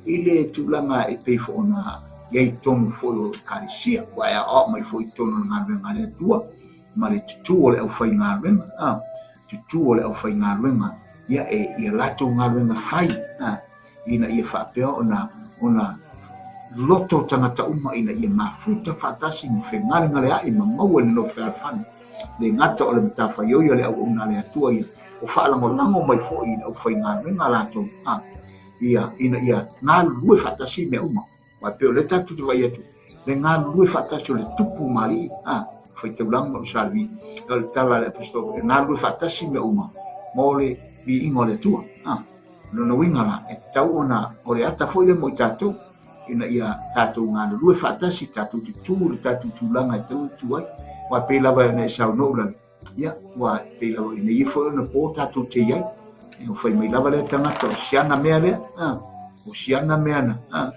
i le tulaga e pei foi ona iai tonu foi o ekalesia, ua e aoao mai foi i totonu o le galuega a le Atua ma le tutū o le aufaigaluega, tutū o le aufaigaluega ia e ia latou galuega fai ina ia faapea ona loto tagata uma ina ia mafuta faatasi ma fegalegaleai ma maua i le nofo fealofani. Le gata o le matafaioi o le auauna a le Atua ia o faalagolago mai foi i le aufaigaluega latou ia ina ia galulue faatasi mea uma. Aua pei o lea tatou te vaai atu le galulue faatasi o le tupu ma alii faitaulaga ma usalivi o le tala a le aposetolo e galulue faatasi mea uma mo le viiga o le Atua. Lona uiga la e tatau ona o le ata foi lea mo i tatou ina ia tatou galulue faatasi, tatou te tu le tatou tulaga e tatau ona tu ai. Aua pei lava ona e saunoa Ulale, ia ua pei lava ina ia foi ona po tatou te iai. E fai mai lava lea tagata o siana mea lea, o siana mea na, na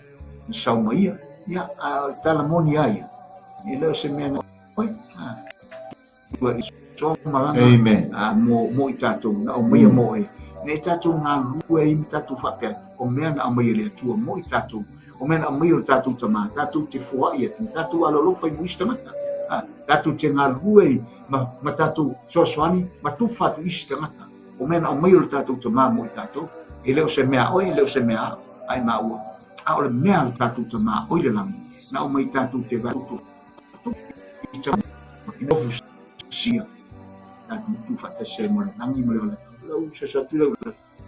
sau mai ia. Ia, a o le tala moni a ia, e le o se mea na oi, ua i so malanga. Amen. Mo i tatou, na aumaia mo e. Ne i tatou galulue ai ma tatou faapea, o mea na aumaia le Atua mo i tatou, o mea na aumaia o le tatou tamā, tatou te foai atu, tatou alolofa i mo isi tagata. Tatou te galulue ai ma tatou soasoani ma tufa atu isi tagata. O mea na aumaia o le tatou tamā mo i tatou. E le o se mea a oe, e le o se mea a au, ai maua. A o le mea a le tatou tamā oi le lagi, na aumai tatou te vai sia tatou tu faatasi ai mo le lagi ma le ola. Lau soso atu lau.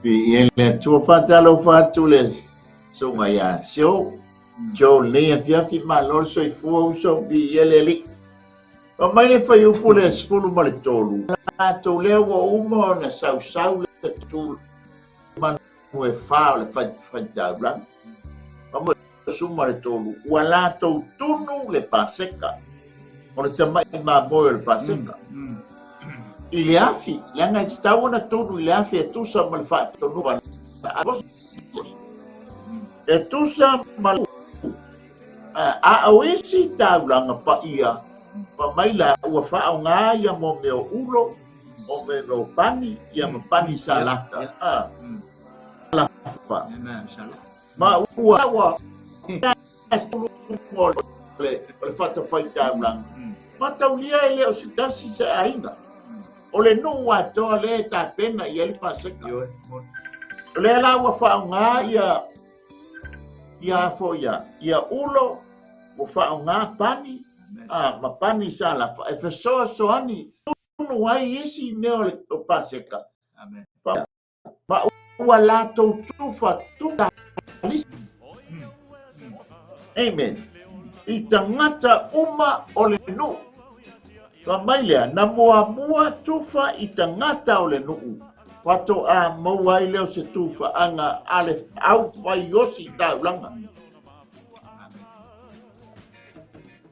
Viia le Atua faatalofa atu le susuga ia Sio. Joe lenei afiafi malo le soifua uso viia le Alii. Fai mai le fuaiupu le 13. Latou lea ua uma ona sausau le tu manu e fa o le faitaulaga. 13 ua latou tunu le Paseka o le tama'i mamoe o le Paseka i le afi, leaga e tatau ona tunu i le afi e tusa ma le faatonuga a Moses, e tusa ma le a o isi taulaga paia fa mai la ua faaaoga ia mo mea o ulo, mo mea o pani, ia ma pani salata. Lafa. Ma ua ua o le fatafaitaulaga. Ma taulia e le o se tasi se aiga. O le nuu atoa lea e tapena i ai le Paseka. O lea la ua faaaoga ia ia foi ia ulo, ua faaaoga pani, ma pani sa lafa e fesoasoani tunu ai isi mea o le Paseka. Ma ua latou tufa tufa lisi. Amen. I tagata uma o le nuu. Fai mai lea, na muamua tufa i tagata o le nuu. Faatoa maua ai lea o se tufaaga a le aufaiosi taulaga.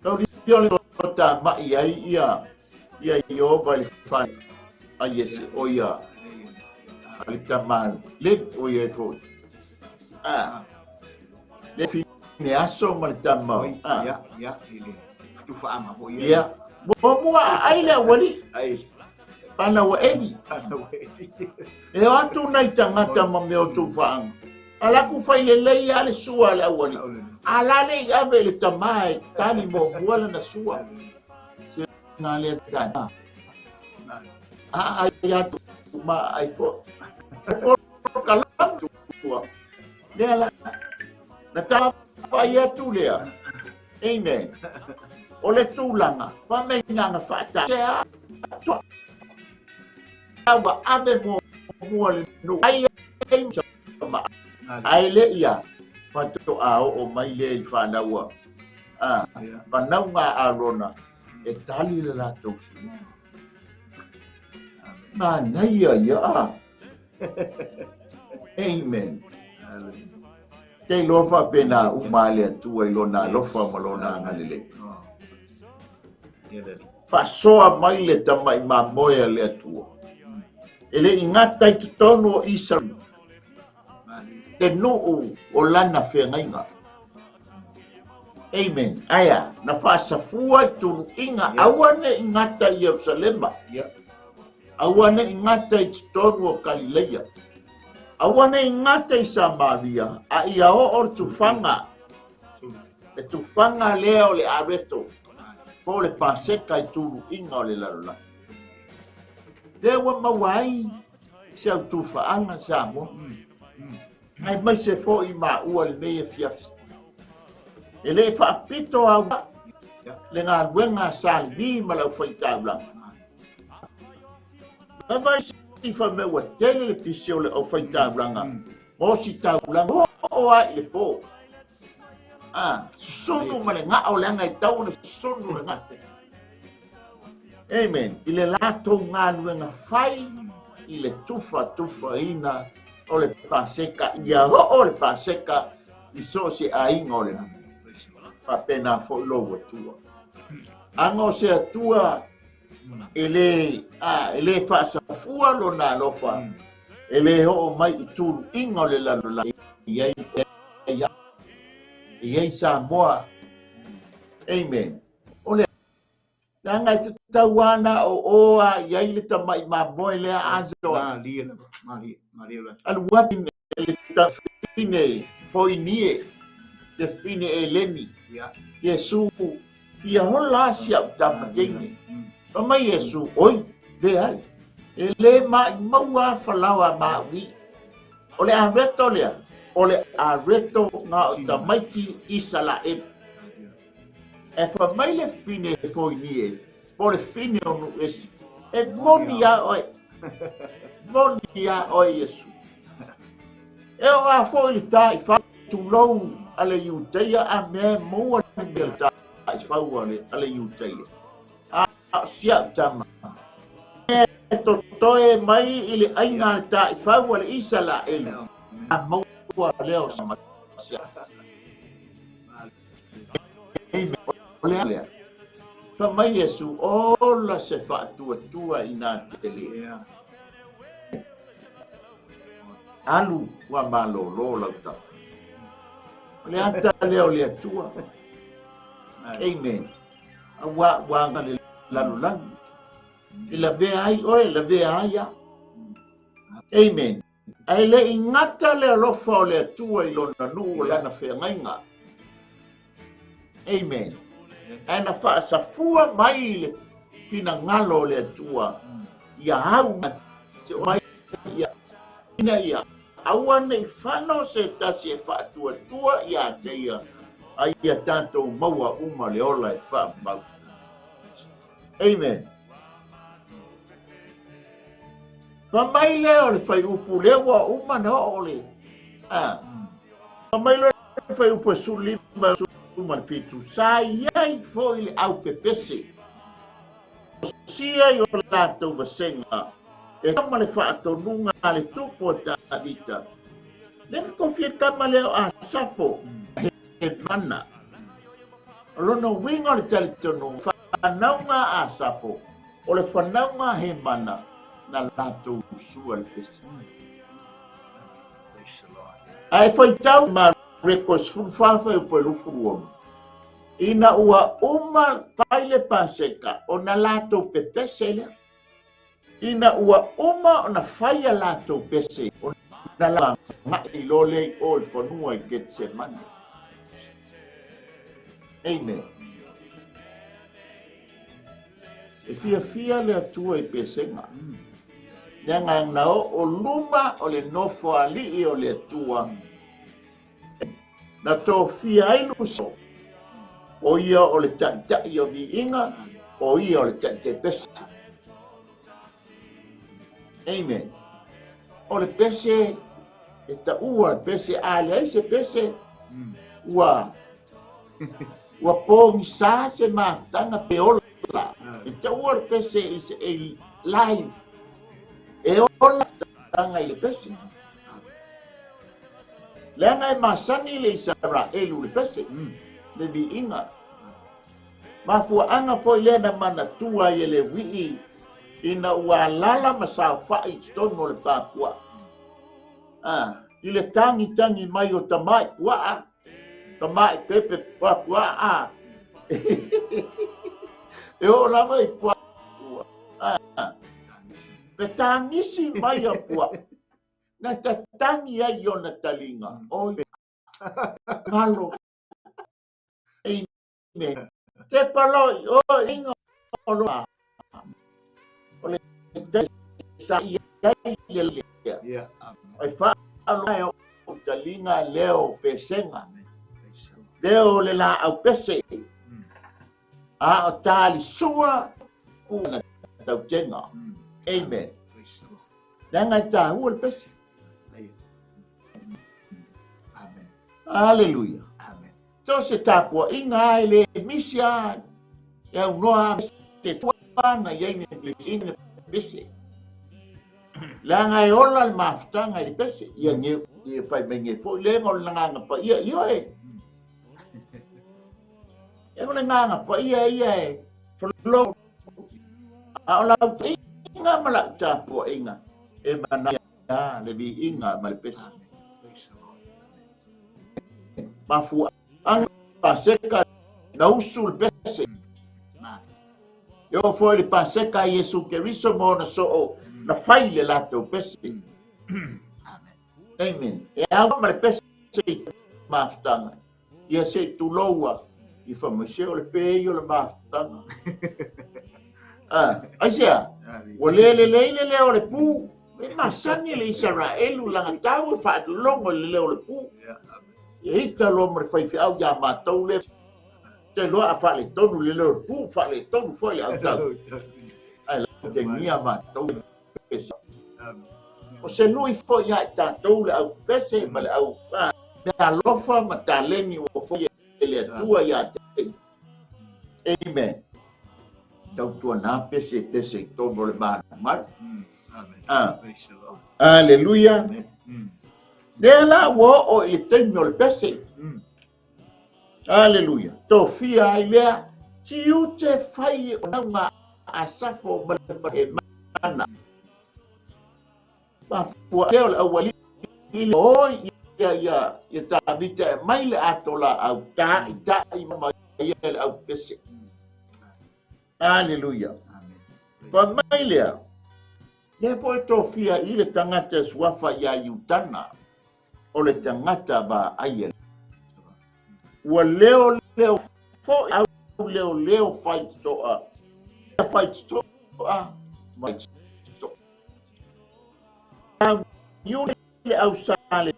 Taulia o le tama'i ai ia ia Ieova i le fale a Iese, o ia a le tama le o ia foi. Le fine aso ma le tama. Ia, ia, i le Tufaaga foi Ia. Muamua aai le aualii. Ai. Pana ua eli. Pana ua eli. E o atu nai tagata ma mea o tufaaga. Ala atu fai lelei lava le sua a le aualii. A la le i ave i le tama e tali muamua lana sua. Se na lea tana. A ai atu ma ai foi. Kalamu tua. Lea la. Na ta fai atu lea. Amen. O le tulaga, faamainaga faata. Se a tua. Ua ave muamua le nuu. Ai ai ma ai le ia. Faatoa oo mai lea i le fanau a fanauga a Arona e tali le latou sua. Manaia ia. Amen. Te iloa faapena uma le Atua i lona alofa ma lona agalelei. Faasoa mai le tamai mamoe a le Atua. E le i gata i totonu o Isaraelu, le nuu o lana feagaiga. Amen. Aia, na faasafua i tuluiga, aua ne i gata i Ierusalema. Aua ne i gata i totonu o Kalileia. Aua ne i gata i Samaria, a ia oo le tufaga. Le tufaga lea o le areto, po o le Paseka i tuluiga o le lalolagi. Lea ua maua ai se autufaaga Samoa. Aemaise foi maua lenei afiafi. E le faapito au le galuega a Salimi ma le aufai-taulaga. Vaivai si fai ua tele le pisi o le aufai-taulaga. Mo si taulaga oo a i le po. Susunu ma le gao leaga e tau ona susunu le gao. Amen. I le latou galuega fai i le tufatufaina o le Paseka, ia oo le Paseka i so o se aiga o le lagi. Faapena foi lou Atua. Aga o se Atua e le faasafua lona alofa, e le oo mai i tuluiga o le lalolagi e i ai Samoa. Amen. O le leaga e tatau ana o o a i ai le tamai mamoe lea aso. Alu atu le tafine foinie, le fine eleni. Iesu fia hola si au tama teine. Fa mai Iesu, oi, le ai. E le mai maua falaoa maui. O le areto lea, o le areto ngā o tamaiti Isaraelu. E fa mai le fine foinie, po le fine o nu esi. E moni a oe. Moni a oe Iesu. E o a foi le tai fa tulou a le Iuteia a mea maua le mea tai fau a le Iuteia. A sia tama. E totoe mai i le aiga le tai fau a le Isaraelu. A maua lea o sama sia. O le lea. Fa mai Iesu, ola se faatuatua i nā tele. Alu ua malōlō lau tama. O le ata lea o le Atua. Amen. Aua ua le lalolagi. E lavea ai oe, lavea ai a. Amen. Ae le i gata le alofa o le Atua i lona nuu o lana feagaiga. Amen. Ae na faasafua mai le finagalo o le Atua ia au te mai ia ina ia aua nei fano se tasi e faatuatua ia te ia ai ia tatou maua uma le ola e faamau. Amen. Fa mai lea o le fai upu lea ua uma na oo le. Fa mai lea o le fai upu e 15 ma le 7. Sa iai foi le au pepese. Sia i o latou vasenga. E kama le faatonuga a le tupu o Tavita. Le ka kofia kama lea o Asafo. He mana. O lona uiga o le talitonuga. Whanauga Asafo. O le whanauga he mana. Na latou sua le pese. Ae faitau ma Mareko 14 fai upu e 26. Ina ua uma fai le Paseka ona latou pepese lea. Ina ua uma ona fai a latou pese ona laga'i loa lea i o i le fanua i Ketsemane. Amen. E fiafia le Atua i pesega. Leaga na oo luma o le nofoalii o le Atua na tofia ai Luso, o ia o le ta'ita'i o viiga, o ia o le ta'ita'i pese. Amen. O le pese e ta'ua le pese, a leai se pese ua pogisā se mafutaga pe ola. E ta'ua le pese is a live, e ola mafutaga i le pese. Leaga e masani le Isaraelu le pese, le viiga. Mafuaaga foi lea na manatua ai e le uii ina ua alala ma saofa'i i totonu o le papuaa. I le tagitagi mai o tama'i puaa, tama'i pepe papuaa, e oo lava i puaa. Fetagisi mai a puaa, na tatagi ai i ona taliga. Oi, malo. Amen. Te paloi, oi, inga o loa. O le sa i ai le lea. Ai whaaloa o taliga leo pesenga. Leo le la au pese. A o tali sua puna tautenga. Amen. Leaga e tāua le pese. Amen. Hallelujah. Amen. So se tāpua inga ai le misia e au noa se tuana i ai ne pese. Leaga e ola le mafutaga i le pese. Ia nge ia fai mai nge foi le ngo le nganga pa ia ia e. E ngo le nganga pa ia ia e. Flo. A ola inga ma la tāpua inga. E mana le vi inga ma le pese. Mafua anga paseka na usu le pese. E o foi le paseka Iesu Keriso mo na soo na fai le latou pese. Amen. E au ma le pese i mafutaga. Ia se tuloua i whamase o le pei o le mafutaga. Ai sea, ua le le le le o le pu. E masani le Isaraelu langa tau e whaatulongo le leo le pu. Ia ita loa ma le faifeau ia mātou le. Te loa a whaale tonu le leo le pu, whaale tonu foi le au tau. Ai lau te ngia mātou le pese. O se lui foi ia i tātou le au pese ma le au mea alofa ma taleni o foi e le Atua ia te. Amen. Tautua nā pese pese i tonu le mana mai. Amen. Hallelujah. Lea la ua oo i le taimi o le pese. Hallelujah. Tofia ai lea, tiute fai o naunga a safo ma le whahemana. Mafua lea o le auali i le oi ia ia ia tāmita e mai le atola au ta'i ta'i ma ia le au pese. Hallelujah. Pa mai lea, lea foi tofia i le tangata suafa ia Iutana, o le tangata ba ai. Ua leo leo foi au leo leo fai toa. Fai toa mai toa. Iu le au sale.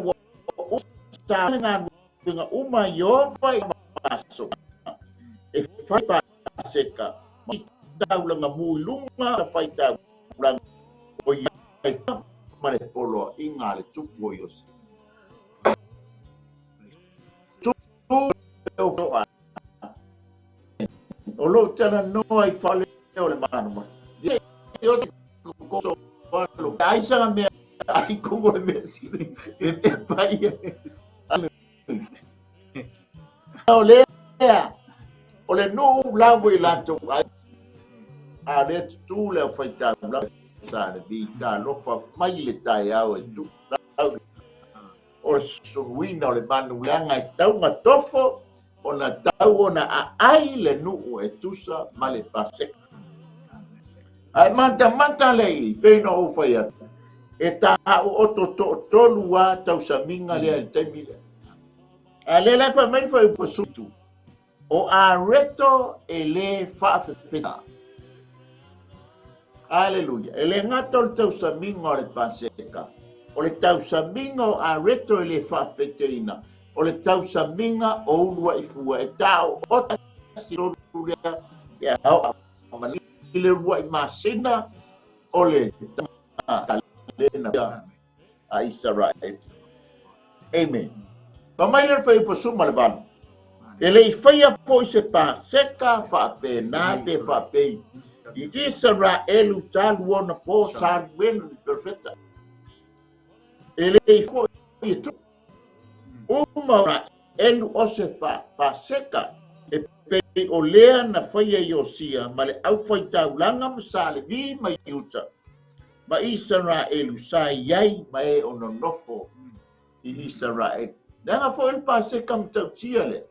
Ua o sale ngā nuinga uma i ova i maso. E fai paseka. Mai taulanga mui lunga fai taulanga. O ia e ma le poloa inga le tupu o Iose. O lo tala noa i whale o le manu mai. Iose koso walo. Ai sanga mea ai kongo le mea siri. E mea pai e. O lea. O le nuu lawo i latou ai. A le tutu le au whaitau sa le vita lofa mai le tai au e tu. O le susuina o le manu leaga e taunga tofo Ona tau ona aai le nuu e tusa ma le Paseka. Ae matamata le i, pei na ou fai atu, e taoto toatolu lava tausamiga lea i le taimi lea. A lea la e fai mai le fuaiupu 17, o areto e le faafefeta. Aleluia. E le gata o le tausamiga o le Paseka, o le tausamiga o areto e le faafefeteina, o le tausamiga o uluai fua e taoto tolu lea ia ma le uluai masina o le kalena a Isaraele. Amen. Fa mai le fuaiupu 18. E le i faia foi se Paseka faapena pe faapei i Isaraelu talu ona po Samuelu le perofeta. E le i foi e tu uma ona elu o se Paseka e pei o lea na faia Iosia ma le aufaitaulaga ma sa Levi ma Iuta ma Isaraelu sa i ai ma e o nonofo i Isaraelu. Leaga foi le Paseka matautia lea.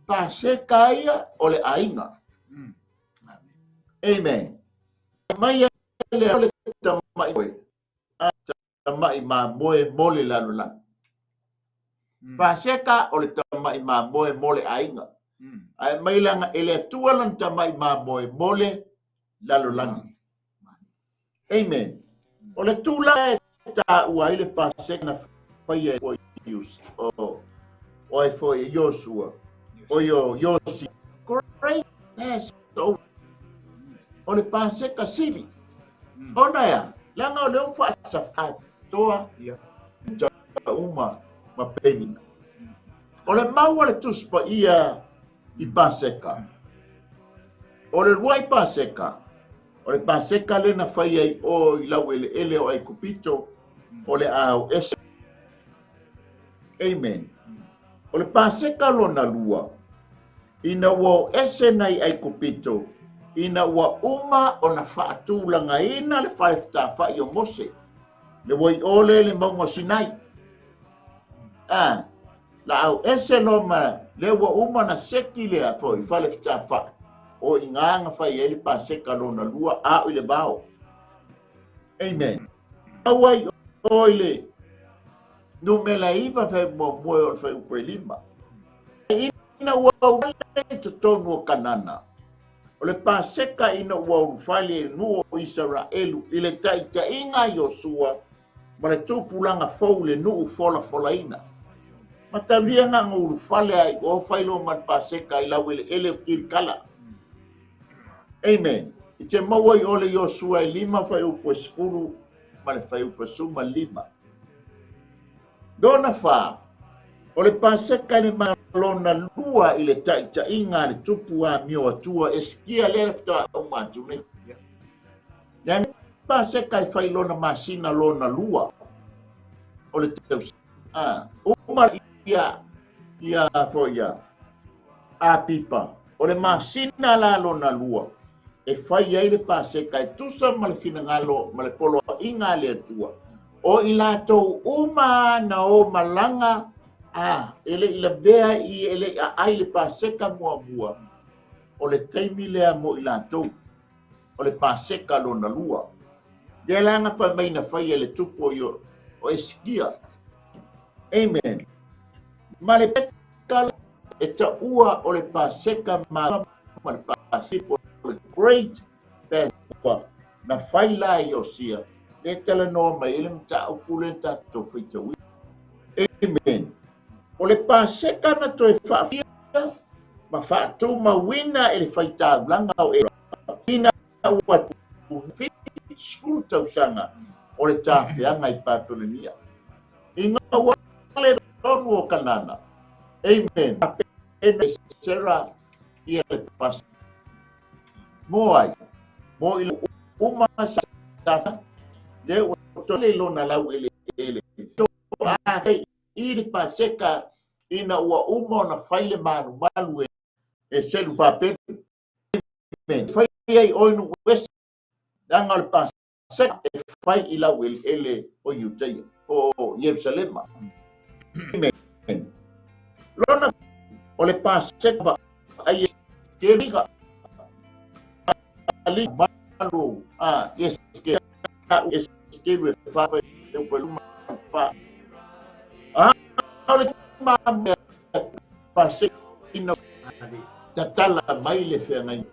Paseka ia o le aiga. Amen. Mai le o le tamai moe. Tamai mamoe mo le lalolagi. Paseka o le tamai mamoe mo le aiga. Ae mai langa e le Atua lana tamai mamoe mo le lalolagi. Amen. O le tulaga e taua ai le Paseka na faia e o ai foi Iosua, o Iosi. Great Passover. O le Paseka sili. Ona ea, leaga o lea ua faasafatoa uma ma penina. O le mau a le Tusi Paia i Paseka, o le luai Paseka, o le Paseka lea na fai ai o i laueleele o Aikupito, o le ao ese. Amen. O le Paseka lona lua, ina ua o ese nai Aikupito, ina ua uma ona faatulagaina le fale fetafai o Mose, le uaiole le mauga o Sinai. A, la au ese loa ma le ua uma na seki lea foi fale fetafai, o i ngā na fai ai le Paseka lona lua, a o i le vao. Amen. Au ai o i le numera 9 fai muamua o le fuaiupu e 5. Ina ua ulufale i totonu o Kanana, o le Paseka ina ua ulufale e nuu o Isaraelu i le taitaiga a Iosua ma le tupulaga fou le nuu folafolaina. Matalia nga ulufale ai o failo ma le Paseka i laueleele o Kilikala. Amen. I te maua i ole Iosua e 5 fuaiupu e 10 ma le fuaiupu e 15. Lona 4, o le Paseka i le malona lua i le taitaiga a le tupu amio atua e sikia lea le faatoa uma atu nei. Leaga Paseka e fai lona masina lona lua o le tausaga. Uma ia ia foi ia Apipa, o le masina la lona lua e fai ai le Paseka e tusa ma le finagalo ma le poloaiga a le Atua. O i latou uma na o malaga a e le i lavea i e le i aai le Paseka muamua, o le taimi lea mo i latou, o le Paseka lona lua. Lea la na fai mai na fai e le tupu o Esikia. Amen. Ma le peka e taua o le Paseka ma le Paseka o le Great Passover na fai la i Iosia, le talanoa mai ai le mataupu lea tatou faitauina. Amen. O le Paseka na toe faafia ma faatumauina e le faitaulaga o Era ina ua 70 tausaga o le tafeaga i Papilionia. Ina ua le tonu o Kanana. Amen. Pena Sera ia le Paseka. Mo ai, mo i uma sa le ua tole lona lau ele ele. To a hei i le Paseka ina ua uma ona fai le malumalu e selu papelu. Amen. Fai ai oi nu ese, leaga o le Paseka e fai i lau eleele o Iuteia, o Ierusalema. Amen. Lona O le Paseka ai ke liga ali malu a yes ke es ke we fa fa pa a o le ma Paseka ina tatala mai le feagai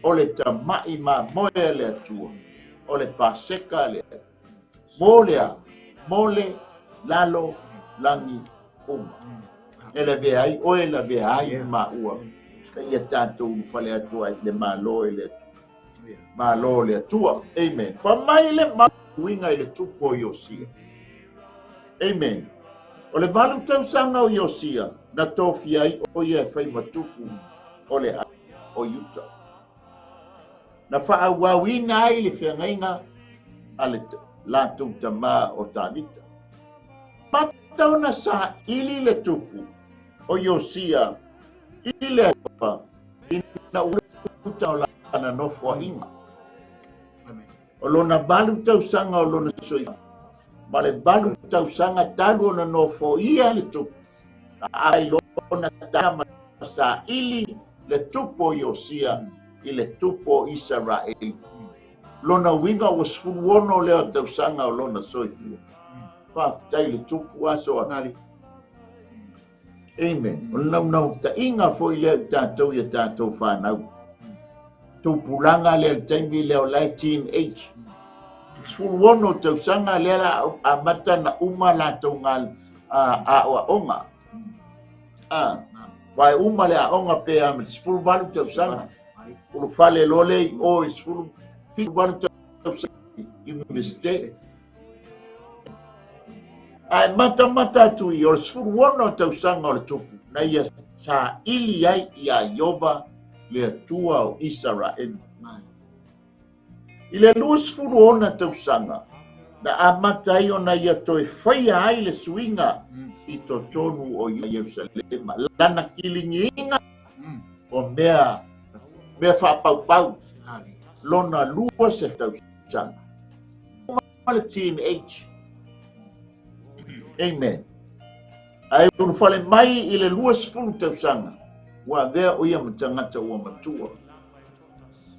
o le tama'i mamoe le Atua o le Paseka le mo le lalo lagi uma e le vea ai oe la vea ai maua ia tatou fale atua le malo e le Atua malo le Atua. Amen. Fa mai le mauiga i le tupu o Iosia. Amen. O le 8 tausaga o Iosia na tofia ai o ia e fai matupu o le o Iuta. Na faauauina ai le feagaiga a le latou tamā o Tavita. Mata ona saili le tupu o Iosia i le Atua ina uta o lana nofoaiga. O lona 8 tausaga o lona soifua ma le 8 tausaga talu ona nofoia le tupu. Ai lona tama saili le tupu o Iosia i le tupu o Isaraeli. Lona uiga ua 16 lea tausaga o lona soifua. Faafetai le tupu aso anali. Amen. O le naunau ta'iga foi lea i tatou ia tatou fanau. Tupulaga lea le taimi lea o lae teen age. 16 tausaga lea la amata na uma latou aoaoga. Vai uma le aoga pe a 18 tausaga. Ulufale loa lea i o i 18 tausaga i Universite. Ae matamata atu i o le 16 tausaga o le tupu na ia saili ai iā Ieova le Atua o Isaraelu. I le 26 tausaga na amata ai ona ia toe faia ai le suiga i totonu o Ierusalema. Lana kiligiina o mea faapaupau lona 20 tausaga. Le teen age. Amen. Ae ulufale mai i le 20 tausaga ua avea o ia ma tagata ua matua.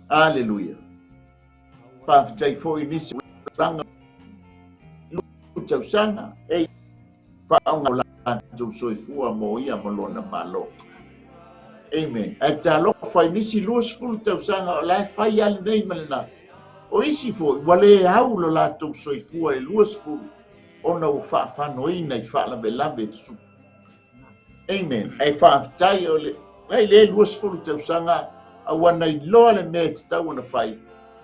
Aleluia. Faafetai foi nisi langa tausaga e faaoga latou soifua mo ia ma lona malo. Amen. Ae talofa i nisi 20 tausaga o la e fai a lenei ma lena. O isi foi ua le au lo latou soifua i 20 ona ua faafanoina i faalavelave e tutupu. Amen. Ae faafetai o le ai le 20 tausaga aua na iloa le mea e tatau ona fai.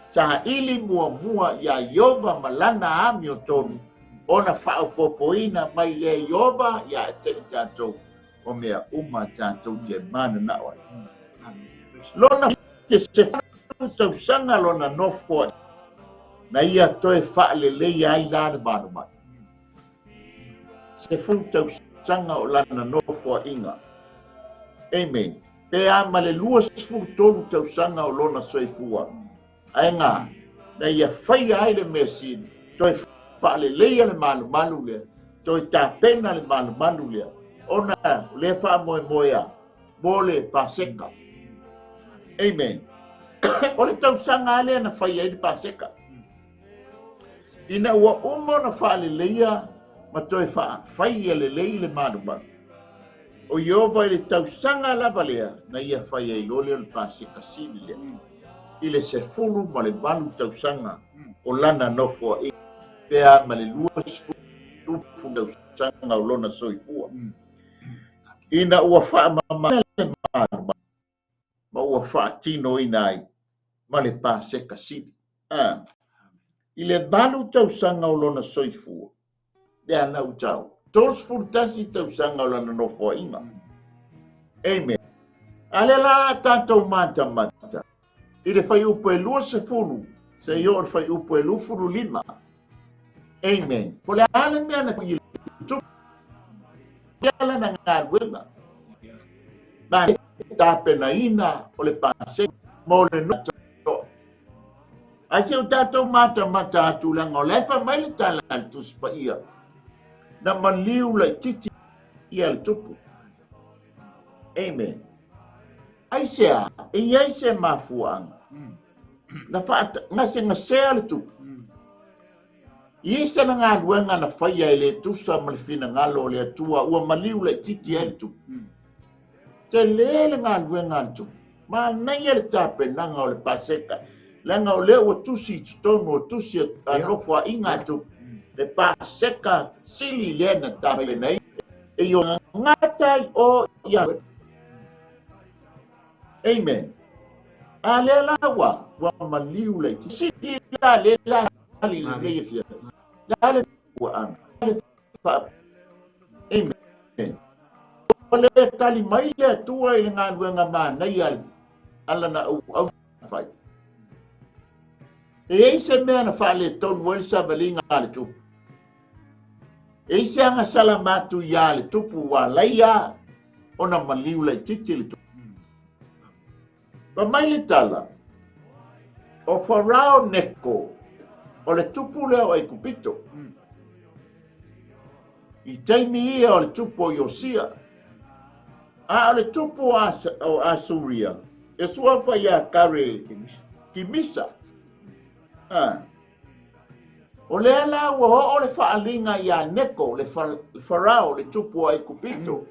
Saili muamua iā Ieova ma lana amiotonu ona faaopopoina mai lea Ieova ia te i tatou o mea uma tatou te mananao ai. Lona se tausaga lona nofo na ia toe faaleleia ai la le malumalu. 10 tausaga o lana nofoaiga. Amen. Pe a ma le 23 tausaga o lona soifua. Ae ngā, na ia faia ai le mea sili, toe faaleleia le malumalu lea, toe tapena le malumalu lea, ona lea faamoemoea mo le Paseka. Amen. O le tausaga lea na faia ai le Paseka. Ina ua uma ona faaleleia ma toe faafaia lelei le malumalu. O Ieova i le tausaga lava lea na ia faia ai loa lea o le Paseka sili lea. I le 18 tausaga o lana nofoaiga pe a ma le 20 tausaga o lona soifua. Ina ua faamama le malumalu ma ua faatinoina ai ma le Paseka sili. I le 8 tausaga o lona soifua, lea na utau, 31 tausaga o lana nofoaiga. Amen. A le la tatou matamata, i le faiupu e 20, se i oo le faiupu e 25. Amen. Po le a le mea na i le tupu, lana galuega. Ma le tapenaina o le Paseka mo le noto. Ae se o tatou matamata atu laga o le fa mai le tala a le Tusi Paia. Na maliu laitiiti ia le tupu. Amen. Aisea, e iai se mafuaanga. Na faagasegase le tupu. I se na galuega na faia e le tusa ma le finagalo o le Atua ua maliu laitiiti ai le tupu. Te le le galuega a le tupu. Manaia le tapenaga o le Paseka. Leaga o lea ua tusi i totonu o tusi a nofoaiga a tupu. Le Paseka sili lea na tapenaina. E ia gata ai o ia. Amen. A lea la ua maliu laitiiti. Sili la le la ali le ia fia. La le ua anga. Le fa. Amen. O le tali mai le Atua i le galuega manaia ala na au fai. E ei se mea na faaletonu ai le savaliga a le tupu. E i se agasala matu ia le tupu ua laia ona maliu laitiiti le tupu. Pa mai le tala, o Farao Neko, o le tupu lea o Aikupito. I taimi ia o le tupu o Iosia. A o le tupu o Asuria, e suafa ia Kare Kimisa. O lea la ua oo le faaaliga ia Neko, le Farao, le tupu o Aikupito.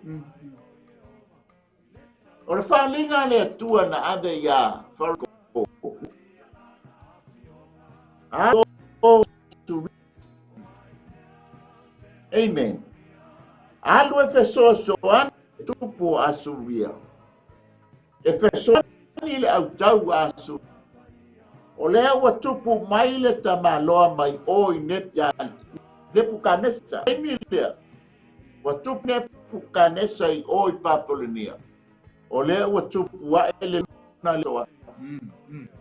O le faaaliga le Atua na ave ia Farao. Amen. Alu e fesoasoani tupu o Asuria. E fesoasoani le autau a Asuria. O lea ua tupu mai le tamaloa mai o i Nepukanesa. Taimi lea, ua tupu Nepukanesa i o i Papolonia. O lea ua tupu ae le luna lea.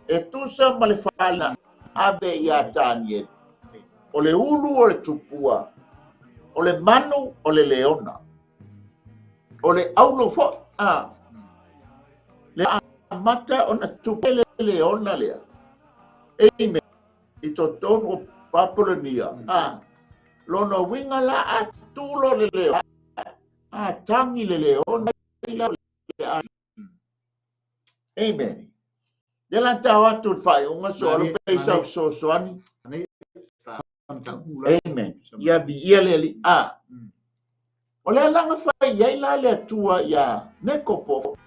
E tusa ma le faaliga ave ia Tanieli. O le ulu o le tupua, o le manu o le leona. O le aulo foi, le amata ona tupu le leona lea. Amen. I totonu o Papolonia. Lona uiga la a tulo le leona. A tangi le leona. Amen. Le la tau atu le faaiuga so alo pe isa o fesoasoani. Amen. Ia viia le Alii. O le alaga fai ai la le Atua ia Neko po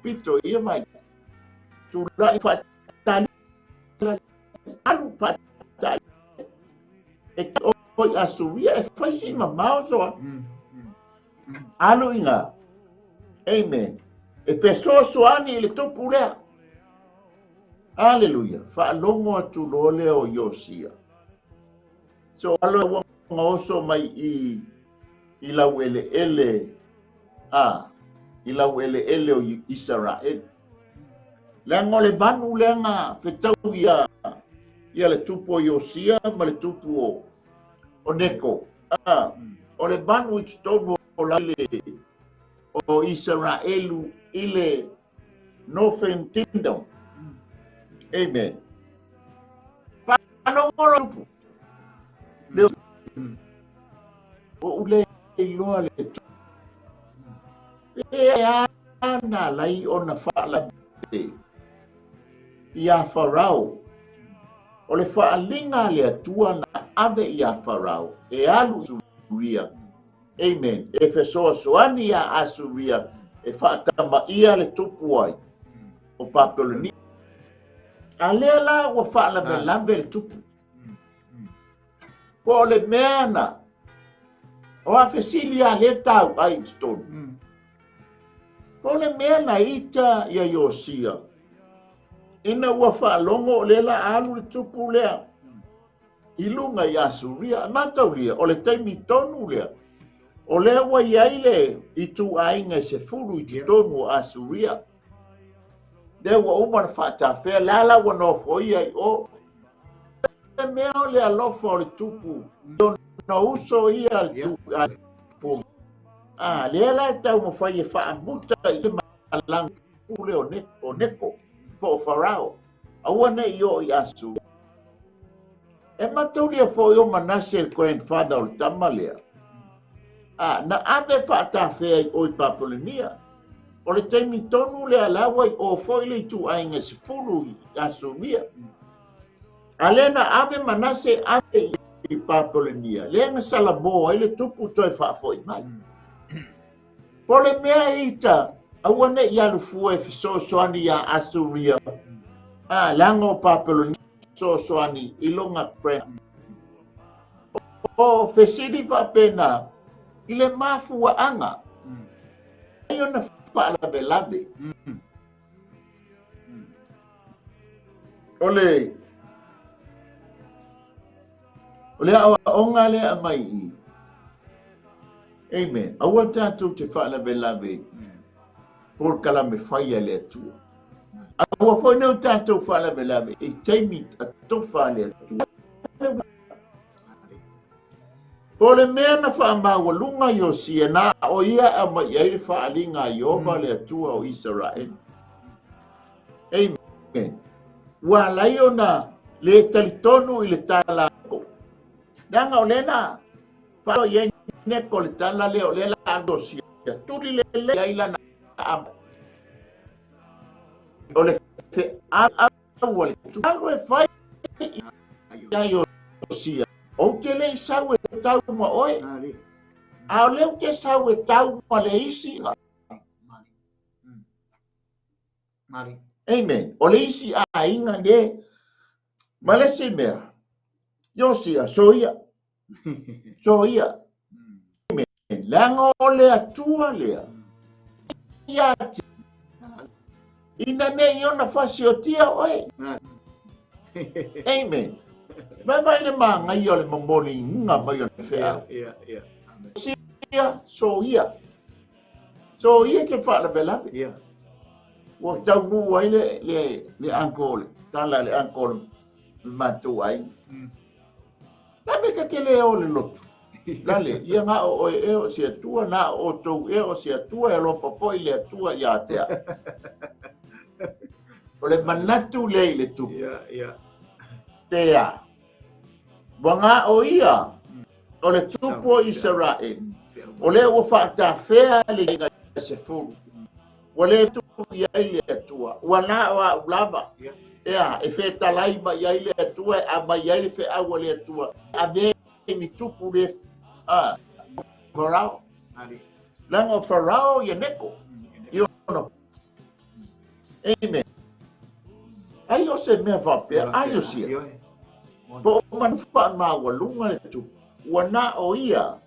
pito ia mai. Tulai faatali alu faatali. E oi Asuria e fai si mamao soa. Alu inga. Amen. E fesoasoani i le tupu lea. Hallelujah. Faalogo atu loa lea o Iosia. So alo ua oso mai i lau eleele i lau eleele o Israel. Leaga o le vanu lea fetau ia le tupu o Iosia ma le tupu o Neko. O le vanu i totonu o le o Israelu i le Northern Kingdom. Amen. Faalogo lo tupu. Le o ule iloa le tupu. Pe ana lai ona faalave ia Farao. O le faaliga le Atua na ave ia Farao e alu i Suria. Amen. E fesoasoani ia Asuria e faatamaia le tupu ai o Papolonia. A lea la ua faalavelave le tupu. Po o le mea na o a fesili a le tau ai i totonu. Po o le mea na ita ia Iosia. Ina ua faalogo o le la alu le tupu lea i luga i Asuria. E mataulia, o le taimi tonu lea. O lea ua iai le ituaiga e 10 i totonu o Asuria. Lea ua uma na faatafea, la la ua nofoia i o. Le mea o le alofa o le tupu, na uso ia le tupu. Lea la e taumafai e faamuta i le malaga lea o Neko, po o Farao. Aua nei o i Asuria. E mataulia foi o Manase le grandfather o le tama lea. Na ave faatafea i oi Papolonia. O le taimi tonu lea la ua i o foi le ituaiga e 10 i Asuria. A lea na ave Manase ave i Papolenia, lea na salamo ai le tupu toe faafoi mai. Po le mea ita, aua ne i alufua e fesoasoani ia Asuria. A leaga o Papolonia fesoasoani i loga brand. O fesili faapena i le mafuaaga ai ona faalavelave. O le aoaoga lea mai i. Amen. Aua tatou te faalavelave polokalame fai a le Atua. Aua foi nei o tatou faalavelave i taimi atofa a le Atua. Po le mea na faamaualuga Iosia na o ia e aumai ai le faaaliga a Ieova le Atua o Isaraelu. Amen. Ua ala ai ona le talitonu i le tala. Leaga o lea na faaloa i ai Neko le tala lea o lea la a Iosia. Tuli lelei ai lana ama. O le feau a le alu e fai ia Iosia. Ou te le i sau e tau ma oe. A o lea ou te sau e tau ma le isi. Amen. O le isi aiga le ma le isi mea. Iosia, soia. Soia. Amen. Leaga o le Atua lea. Ia te. Ina nei ona fasiotia oe. Amen. Mai vai le māngai o le momoli inga mai o le feau. Iosia, soia. Soia ke faalavelave. Ua taunuu ai le uncle, tala le uncle le matou aiga. La me ka te le o le lotu. Lale, ia ngā o oe e o se Atua, nā o tou e o se Atua, e alofa foi le Atua ia te au. O le manatu le i le tupu. Pea. Ua ngā o ia, o le tupu o Isaraelu. O le ua faatafea le iga se fulu. Ua le tu i ai le Atua. Ua nā o au lava. Ea, e fetalai mai ai le Atua, e aumai ai le feau a le Atua. Ave ni tupu le Farao. Leaga o Farao ia Neko. I ona. Amen. Ai o se mea faapea, ai o sia. Po o manu faamaualuga le tupu. Ua nā o ia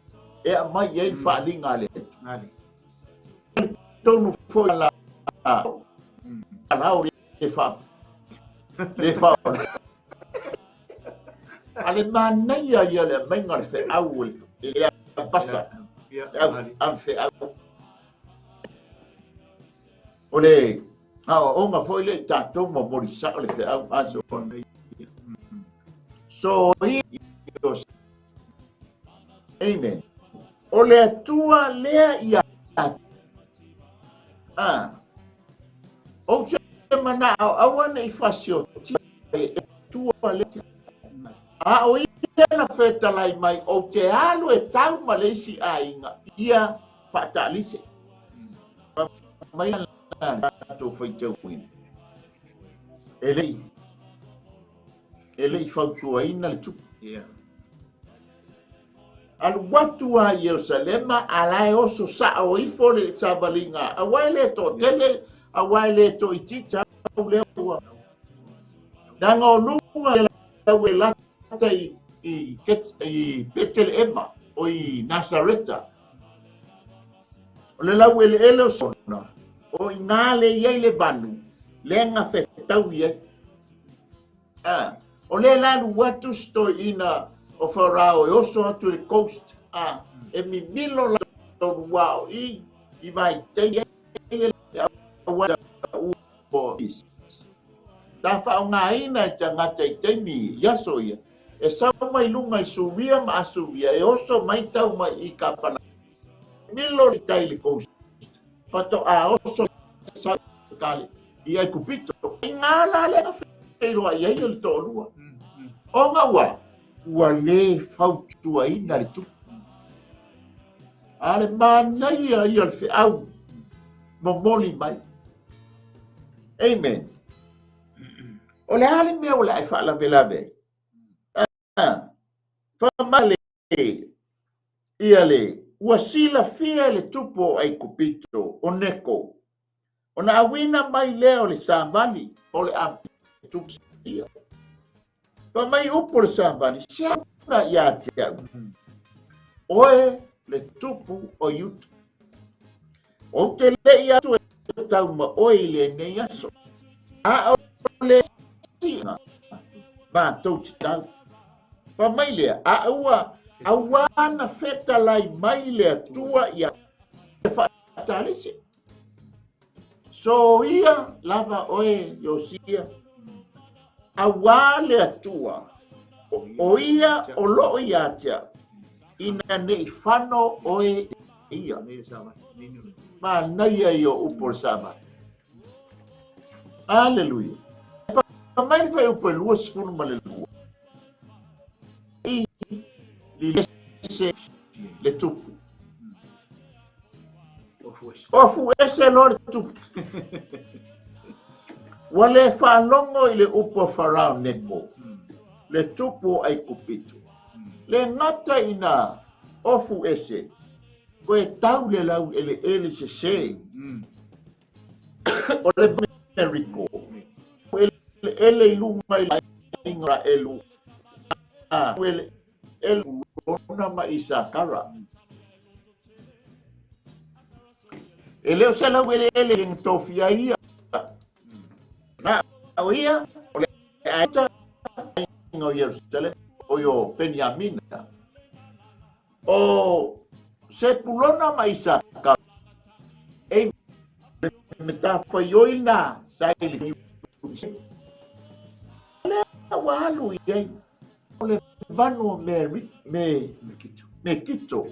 e aumai ai le faaaliga a le Atua. Tonu foi la lao le fa le fa a le manaia ia le aumaiga o le feau le pasa le au feau o le aoaoga foi le i tatou momoli sao le feau aso so Amen. O le Atua lea ia ou te manao aua nei fasiotia e Atua lea. A o ia na fetalai mai ou te alu e tau ma le isi aiga ia faataalise. Mai la tatou faitauina. E le i fautuaina le tupu. Alu atu a Ierusalema a la e oso sao ifo le savaliga. Aua e le toatele, aua e le toaitiiti au lea ua. Leaga o luga le lau e lata i Peteleema o i Nasareta. O le lau eleele o sona, o i ngā le i ai le vanu, lea nga fetau i ai. O le lalu atu stoina o Farao e oso atu le coast e mimilo la tolu i vai teine le aua o is. Ta whaongaina i tangata i teimi i aso ia. E sau mai lunga i Suria ma Asuria e oso mai tau mai i Kapana. Milo i tai le coast. Pato a oso sa kale i ai kupito. I ngā la le whairoa i ai le tōlua. O ngā ua le fautuaina le tupu. A le manaia ia le feau. Momoli mai. Amen. O le a le mea o le a e faalavelave ai? Ah, faamale ia le ua silafia e le tupu o Aikupito, o Neko, ona auina mai lea o le savali o le a tusia. Fai mai upu o le savali, se ia te au, oe le tupu o Iuta. Ou te lei atu e tau ma oe i lenei aso. A o le siga, matou te tau. Fai mai lea, a ua auā na fetalai mai le Atua ia faatalisi. So ia lava oe Iosia, auā le Atua, o ia o loo ia te au, ina nei fano oe ia. Manaia ia o upu o le Savati. Aleluia. Fai mai le fuaiupu e 22. I lilese le tupu. Ofu ese loa le tupu. Ua le faalogo i le upu a Farao Neko, le tupu o Aikupito. Le gata ina ofu ese, koe tau le lau eleele sese. O le Meriko. Eleele i luga i le aiga Elu. A eleele lona ma Isakara. E le o se lau eleele e tofia ia. Na o ia, o le aiga o Ierusalema, o io Peniamina. O Sepulona ma Isaka, e matafaioi na sa i le lea ua alu i ai o le vanu o Mekito.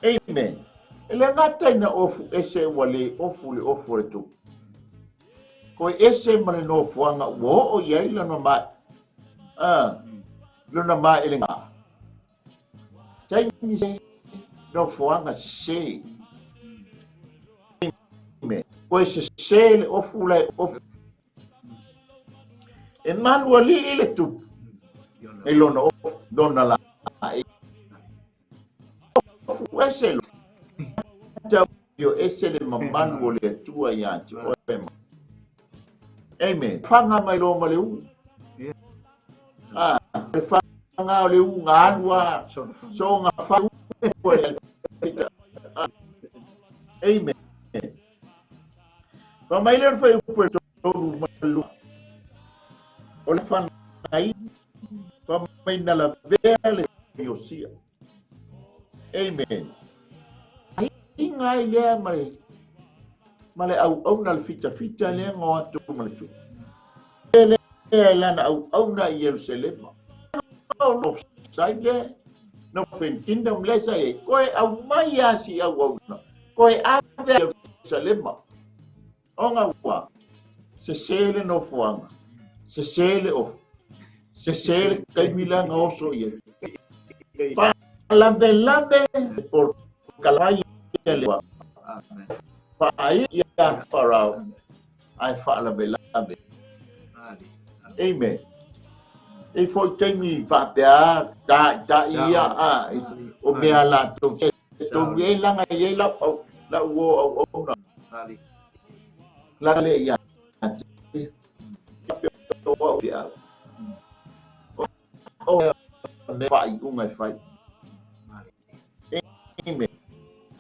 Amen. E le gata ina ofu ese ua le ofu le ofu o le tupu. Koe ese ma le nofoaga ua oo i ai lona ma lona maelega. Taimi se nofoaga sese. Amen. Koe sese le ofu la e ofu. E malu alii le tupu i lona ofu, lona la e ofu ese lo. Tau io ese le mamalu o le Atua ia te oe ma. Amen. Whanga mai lo ma le u. Ah, le whanga o le u ngā alua, so ngā wha u e Amen. Fa mai le whai upu e tolu ma lu. O le whanga i, fa mai na la vea le Iosia. Amen. Inga ai lea ma le ma le auauna le fitafita lea ngo atu ma le tupu. E lea lana auauna i Yerusalema. No sai le no fen kingdom le sa e koe au mai a si auauna. Koe ave Yerusalema. Onga ua se sele no fuanga. Se sele of. Se sele kaimila nga oso ia. Lambe lambe por kalai le wa. Fa ia Farao. Ai fa lambe lambe. Amen. E foi taimi faapea ta ta ia a o mea latou te tonu e langa i ai lau au lau o au au na. La le ia te o au ia. O me whai unga e whai. Amen.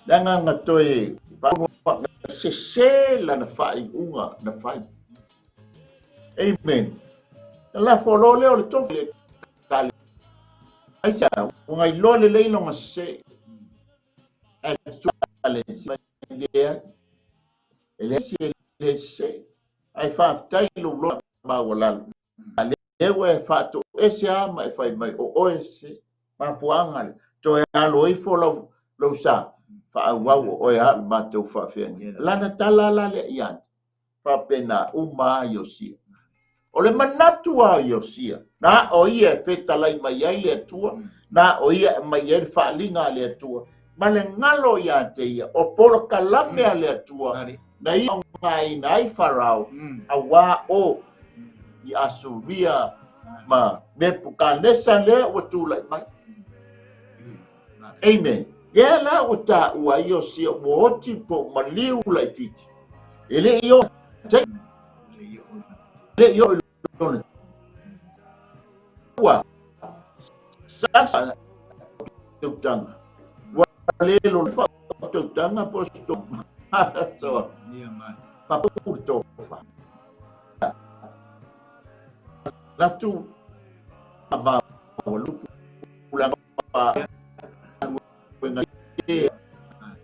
Langa nga toe se se lana whai unga na whai. Amen. La folo le o le tofu le kale. Ai sa unga i lo le leilo nga se. Ai su le si le e le si le se. Ai whaftai lo lo ma walalo. Lewa e whaato ese ama e whai mai o oe se mafuanga le. Toe alo ifo lau lau sa whaauau o oe a mātou whaafeangi. Lana tala la le ia. Whapena uma Iosia. O le manatu a Iosia. Na o ia e whetalai mai ai le Atua. Na o ia e mai ai le whaalinga a le Atua. Ma le galo iā te ia, o polokalame a le Atua, na ia faaaogaina ai Farao, auā o i Asuria ma Nepukanesa lea ua tulai mai. Amen. Lea la ua taua ai Iosia ua oti po o maliu laitiiti. E le i oo le i oo i lona ua sasa tautanga. Ua le lolo fa tautanga po sto. So, papu tofa. Latu ma lupu la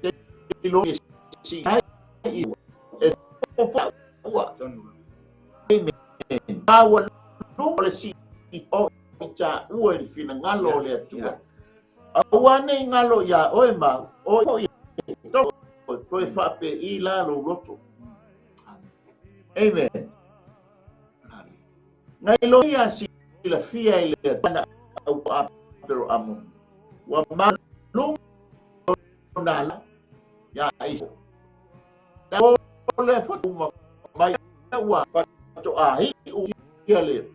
te lo si ai e tofa ua. Amen. Awa lu le si o ta ua i finagalo o le Atua. Aua nei galo ia oe ma o i to toe faape i la lo loto. Amen. Ngai lo ia si la fia i le tana au a pero amo. Wa ma lu na la ya ai. Ta o le fotu ma mai ua to a hi u ia le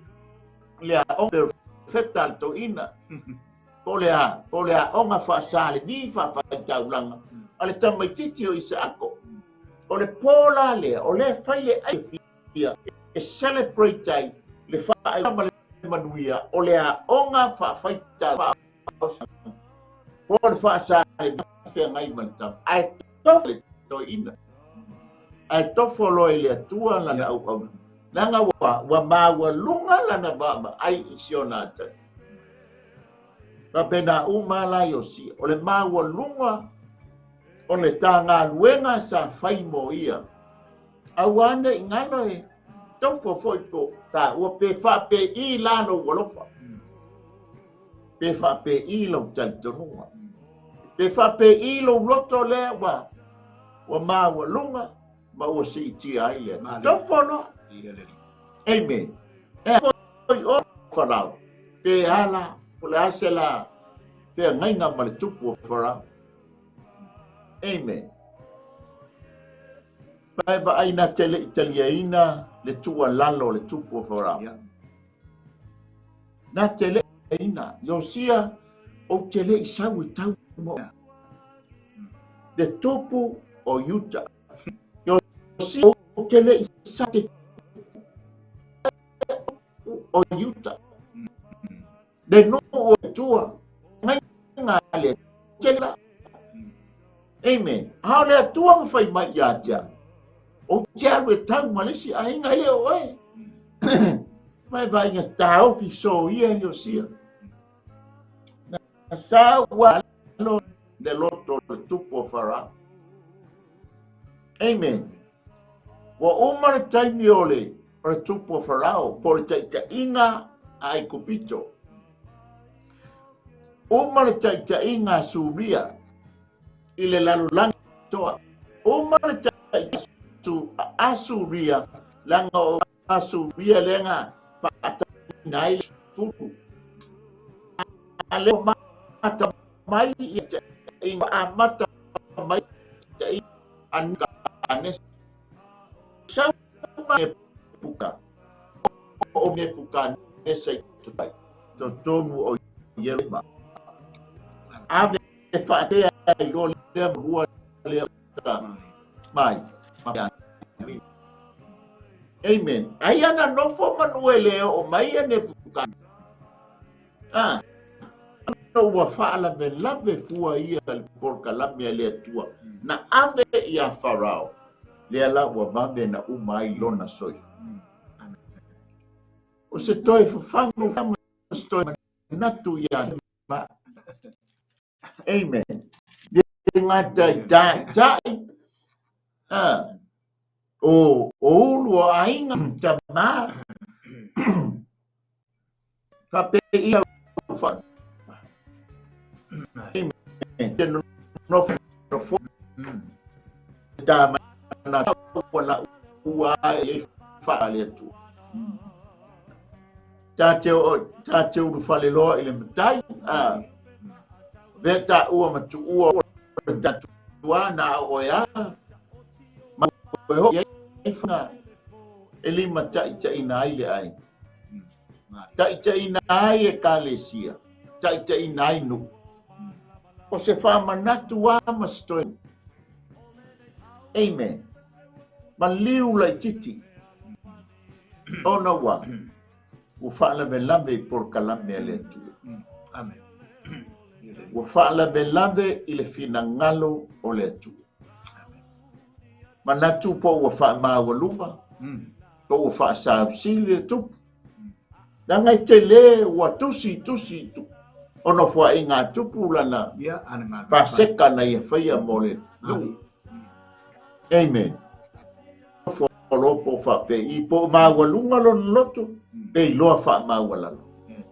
le a o perfecta to ina. Po le a onga fa sa le vi fa fa taulanga. Ale tamaititi o Isaako. O le pola le o le fai le ai fia e celebrate ai le fa ai ma le manuia o le a onga fa fai ta po le fa sa le fia ngai ma ta ai to le to ina ai to folo le atua la na au au nanga wa wa ma wa lunga la na ba ai isiona ta pa uma la Iosia o le ma wa lunga o le tāngā luenga sa whai mo ia. Aua ne i ngalo e taufo foi po tā ua pe wha pe i lano walofa. Pe wha pe i lau talitonunga. Pe wha pe i lau loto lea wa wa maa wa lunga ma ua si itia ai lea. Taufo loa. Amen. E foi o wharau. Pe ala, o le ase la pe ngainga ma le tupu o wharau. Amen. Pai ba aina tele italiaina le tua lalo le tupu o Farao. Na tele ina Iosia o tele isau i tau mo. Le tupu o Yuta. Iosia o tele isau te o Yuta. Le no o tua ngai ngā le tele. Amen. Hao le atua ma whai mai ia tia. O te alu e tau ma lesi a inga le oe. Mai vai nga tāofi so ia Iosia. Na sa ua lo le loto le tupu o Farao. Amen. Ua uma le taimi o le tupu o Farao po le taitaiga a Aikupito. Uma le taitaiga a Suria i le lalolagi toa. Uma le su Asuria langa o Asuria lenga faataina ai le fulu. Ale mata mai ia te inga amata mai te anuka ane sau mai puka o me puka nesa i tutai totonu o Yerima. Ave faatea i lo lea marua lea mai. Amen. Ai ana nofo manuele o mai ane puka. Ah. Ua whaalave lave fua ia le polokalame a le Atua. Na ave ia Farao. Lea la ua vave na uma ai lona soifo. O se toe fafagu ma se toe manatu ia ma. Amen. Le ngata i tai. Ah. O ulu o ainga tama. Ka pe ia fa. Amen. Te no no fo. Ta mana wala ua e fa le tu. Ta te ulu fale loa i le matai. Ah. Veta ua matu ua tatua na o ea ma o ia fana e lima taitaina ai le ai. Taitaina ai e kalesia, taitaina ai nu. O se whamanatu a mastoe. Amen. Maliu lai titi. Ona wa. Ua whaalavelave i porokalame a le Atua. Amen. Ua faalavelave i le finagalo o le Atua. Manatu po ua faamaualuga, po ua faasausili le tupu. Leaga e tele ua tusi tusi ona fuainga tupu lana paseka na ia faia mo le nuu. Amen. Folopo faapei po o maualuga lona loto pe iloa faamaualalo.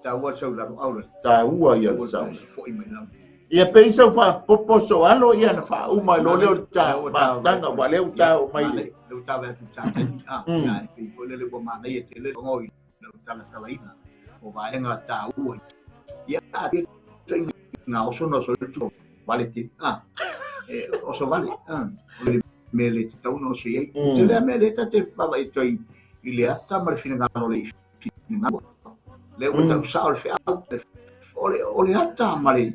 Taua le saulalo aula. Taua ia le saulalo. Ia pe isa faapopo so alo ia na faauma i lo leo le matanga ua lea ua tao mai le. Le ua tao atu tātai. Ia e pei foi le ua manaia tele ngoi lau talatalaina o vaega taua. Ia ngā oso na oso le vale te. Oso vale. O le me le te tauna oso iai. Te lea me le tate pava e toi i le ata ma le finagalo le i finagalo. Le ua tau sao le feau. O le ata ma le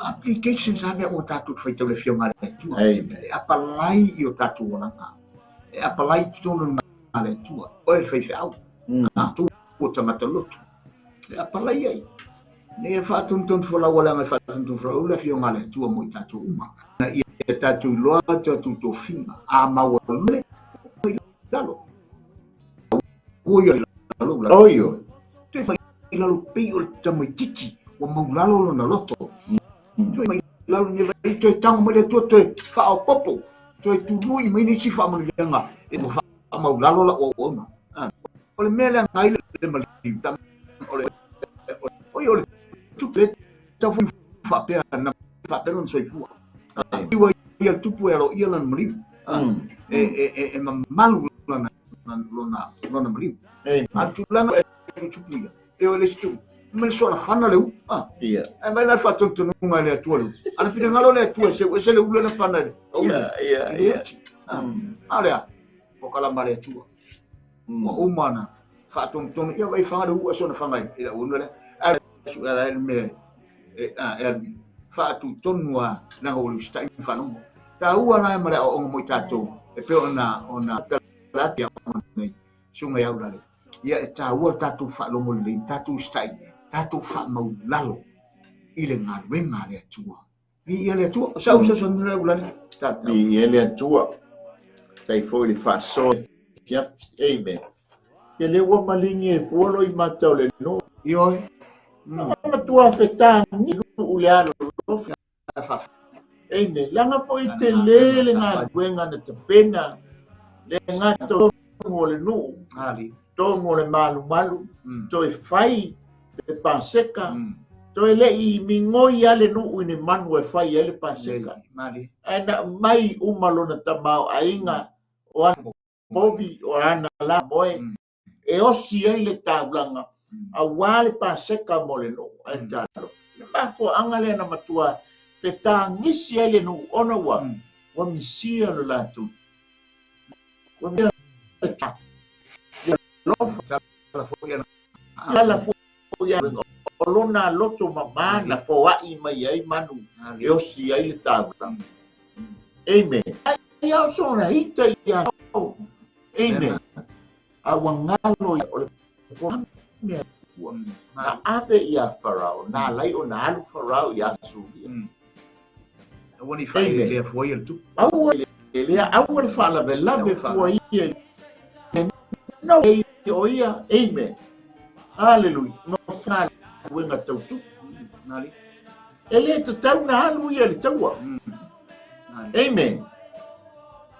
applications a mea o tātou whaitau le fionga le Atua. E apalai i o tātou oranga. E apalai tonu ngā le Atua. Oe le whaiwheau. Tō o tangata lotu. E apalai ai. Ne whaatunutunu whalau alanga e whaatunutunu whalau le fionga le Atua mo i tātou uma. Na ia tātou loa tātou tō finga. A maua lule i lalo. Ua ia i lalo. Oio. Toe whai i lalo pei o le tamaititi. Ua maulalo lona loto. Toe mai lalo ni lai toe tango mai le Atua toe whaopopo. Toe tului mai nisi whaamanuianga. E mo whaamaulalo la o ona. O le mea lea ngai le maliu. O le tupu le tau whaapea na whaapea lona soifua. Iwa ia tupu e alo ia lana maliu. E mamalu lona maliu. A tūlanga e tupu ia. E o le si tupu. Me sola fana le u. Ia. E mai la whaatontonunga le Atua le u. Ana pinangalo le Atua se ese le ula na fana le. Ia, ia, ia. A lea, o kalama le Atua. Ua uma na whaatontonu. Ia vai whanga le ua sona whanga i la una le. A su ala ele me e alui. Whaatutonu a nanga ulu stai whanongo. Ta ua na e mare o ongo moi tātou. E peo ona talati a nei. Sunga iau lale. Ia e tā ua tātou whaalongo le tātou stai. Tātou whaamaulalo i le ngā le Atua. Vi ia le Atua. Sa usa sonuna le ulale. Vi ia le Atua. Tai foi le whaasoa. Amen. Ia le ua malingi e fuolo i mata o le no. Ioi. Matua whetangi u le alo lofi. Amen. Langa foi te lele ngā guenga na te pena. Le ngā tongu o le nuu. Tongu o le malu malu. Toi whai le paseka. Toi le i mingoi ale nuu i ne manu e whai ele paseka. Ai na mai umalona tamao ainga o ana povi o ana la moe. E osi ai le taulanga. A wā le paseka mo le nuu. Ai talo. Le mafo anga le na matua. Te tāngisi ai le nuu ona wa. Wa misia lo lātou. Wa misia le tā. Le lofa. Ala fo ia. O lona loto mamana foai mai ai manu. E osi ai le taulanga. Amen. Ai au sona hita ia. Amen. A wangalo ia o le mea ua. Na ave ia Farao. Na lai o na alu Farao ia Suria. Aua ni whae lea fua ia le tupu. Aua lea aua le whaalavelave fua ia. No o ia. Amen. Hallelujah. Ma whaala wenga tau tupu. E le te tau na alu ia le taua. Amen.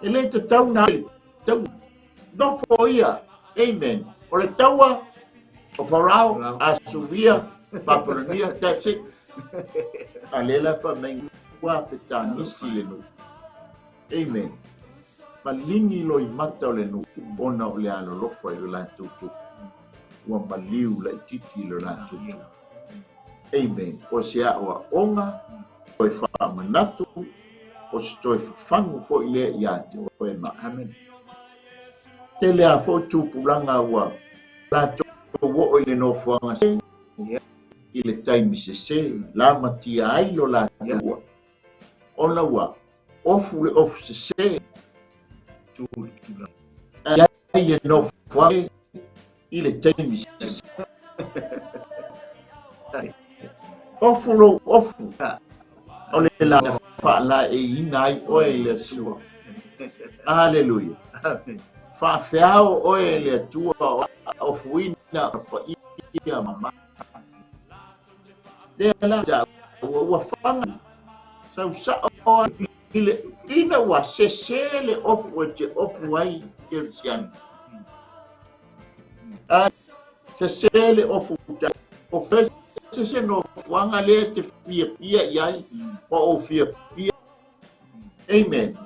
E le te tau na alu le taua. Nofo ia. Amen. O le taua o Farao, Asuria, Babylonia, that's it. A lela pa mengua petanisi le nuu. Amen. Malingi lo i mata o le nuu, ona o le alolofa i le lātou tupu. Ua maliu la i titi i le lātou tupu. Amen. O se aoa onga, o e whaamanatu, O se toe fafagu fo'i lea iā te oe ma. Amen. Tele a fo'i tupulaga ua latou oo i le nofoaga se i le taimi sesē lamatia ai lo latou ona ua ofu le ofu sesē ai le nofoaga i le taimi sesē. Ofu lou ofu o le la faalaeiina ai oe i le Atua. Aleluia. Faafeao oe e le Atua ofuina paia mama. Lea la ua faga sausao i le ina ua sese le ofu e te ofu ai Kerisiano. A sese le ofu ta ofu sese no fuanga le te fia fia i ai o o fia fia. Amen.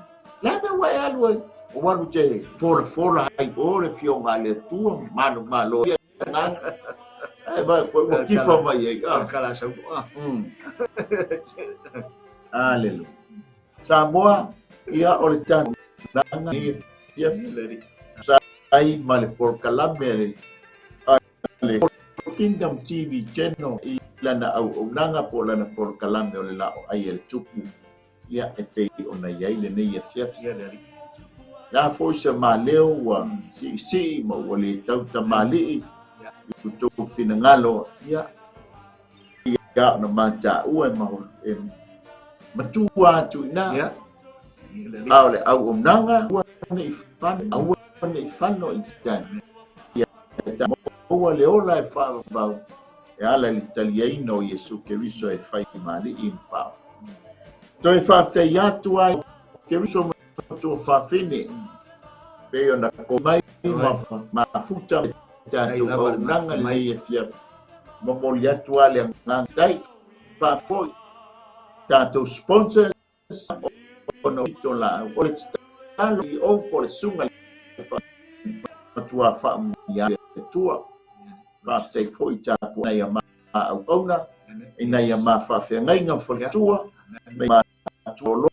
La me wa e alu ai o alu te fola fola ai o le fionga le tua malo malo ia nganga. Ai vai ua kifa mai ai. Kala sau. Aleluia. Samoa ia o le tanaga ia sa ai ma le polokalame le Kingdom TV Channel i lana auaunaga po o lana polokalame o le lao ai e le tupu ia e pei ona iai lenei afiafi. La fo'i se maleo ua siisii ma ua le tautamali'i i outou finagalo ia ia ona mataua e matua atu i ina a o le auaunaga ua nei fano aua nei fano i tani ia maua le ola e faavavau e ala i le taliaina o Iesu Keriso e fai mali'i ma fao. Toe faafetai atu ai Keriso matua faafine pei ona mai mafuta tatou auaunaga lenei afiafi. Momoli atu a le agaga tai faafoi tatou sponsors ona o la o le tatalo i ou po le suga matua faamuia le Atua. Faafetai foi tapuai ia maauauna ina ia mafaafeagaiga faletua ma lo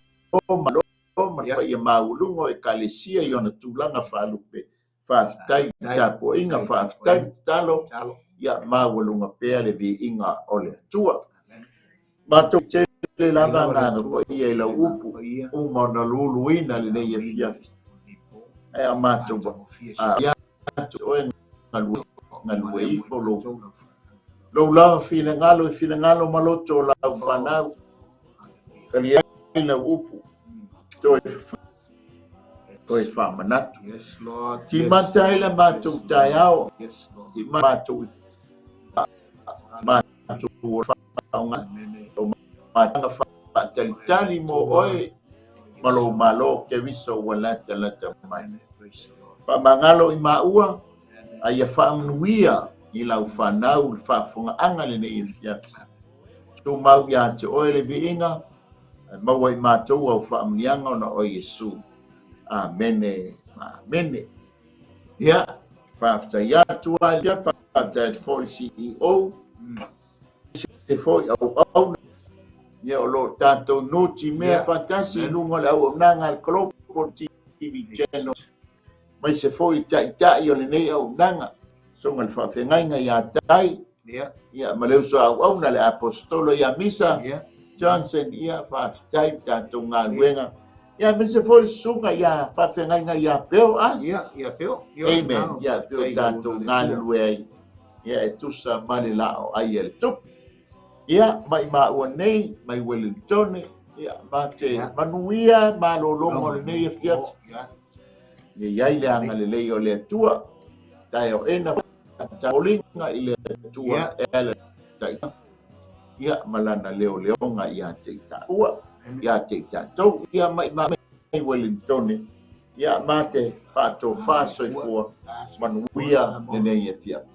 ma lo ma paia maualuga o ekalesia i ona tulaga faalupe. Faafetai tapuaiga, faafetai tatalo ia maualuga pea le viiga o le Atua. Matou tele lava agaga paia i lau upu uma ona luluina lenei afiafi. Ae a matou ia atu oe galue ifo lou lava finagalo i finagalo ma loto o lau fanau. Talia ai lau upu toe faamanatu. Yes, Lord. Timata ai le matou taeao. Yes, Lord. Ti matou matou faaaoga o mataga faatalitali mo oe ma lou malo Keriso ua latalata mai. Praise the Lord. Faamagalo i maua aia faamanuia i lau fanau le faafofogaaga lenei afiafi. Tumau ia te oe le viiga ae maua i matou au faamanuiaga ona o Iesu. Amene. Amene. Ia, faafetai atu ai ia faafetai atu foi le CEO se foi auauna ia o lo tatou nuti mea faatasi i luga o le auaunaga a le Global TV Channel mai se foi taitai o lenei auaunaga soga le faafeagaiga ia Tai ia ma le uso auauna le apostolo ia Misa Johnson ia faafetai tatou galuega ia ma se foi susuga ia faafeagaiga ia Peo As Ia Peo. Amen. Ia Peo tatou galulue ai ia e tusa ma le lao ai e le tupu. Ia mai maua nei mai Wellington ia ma te manuia malologa o lenei afiafi. Ia iai le agalelei o le Atua tae o ena taolinga i le Atua e ala tai ia malana leo leonga ia te itaua ia te itatou ia mai mai Wellington ia ma te faatofā soifua manuia lenei afiafi.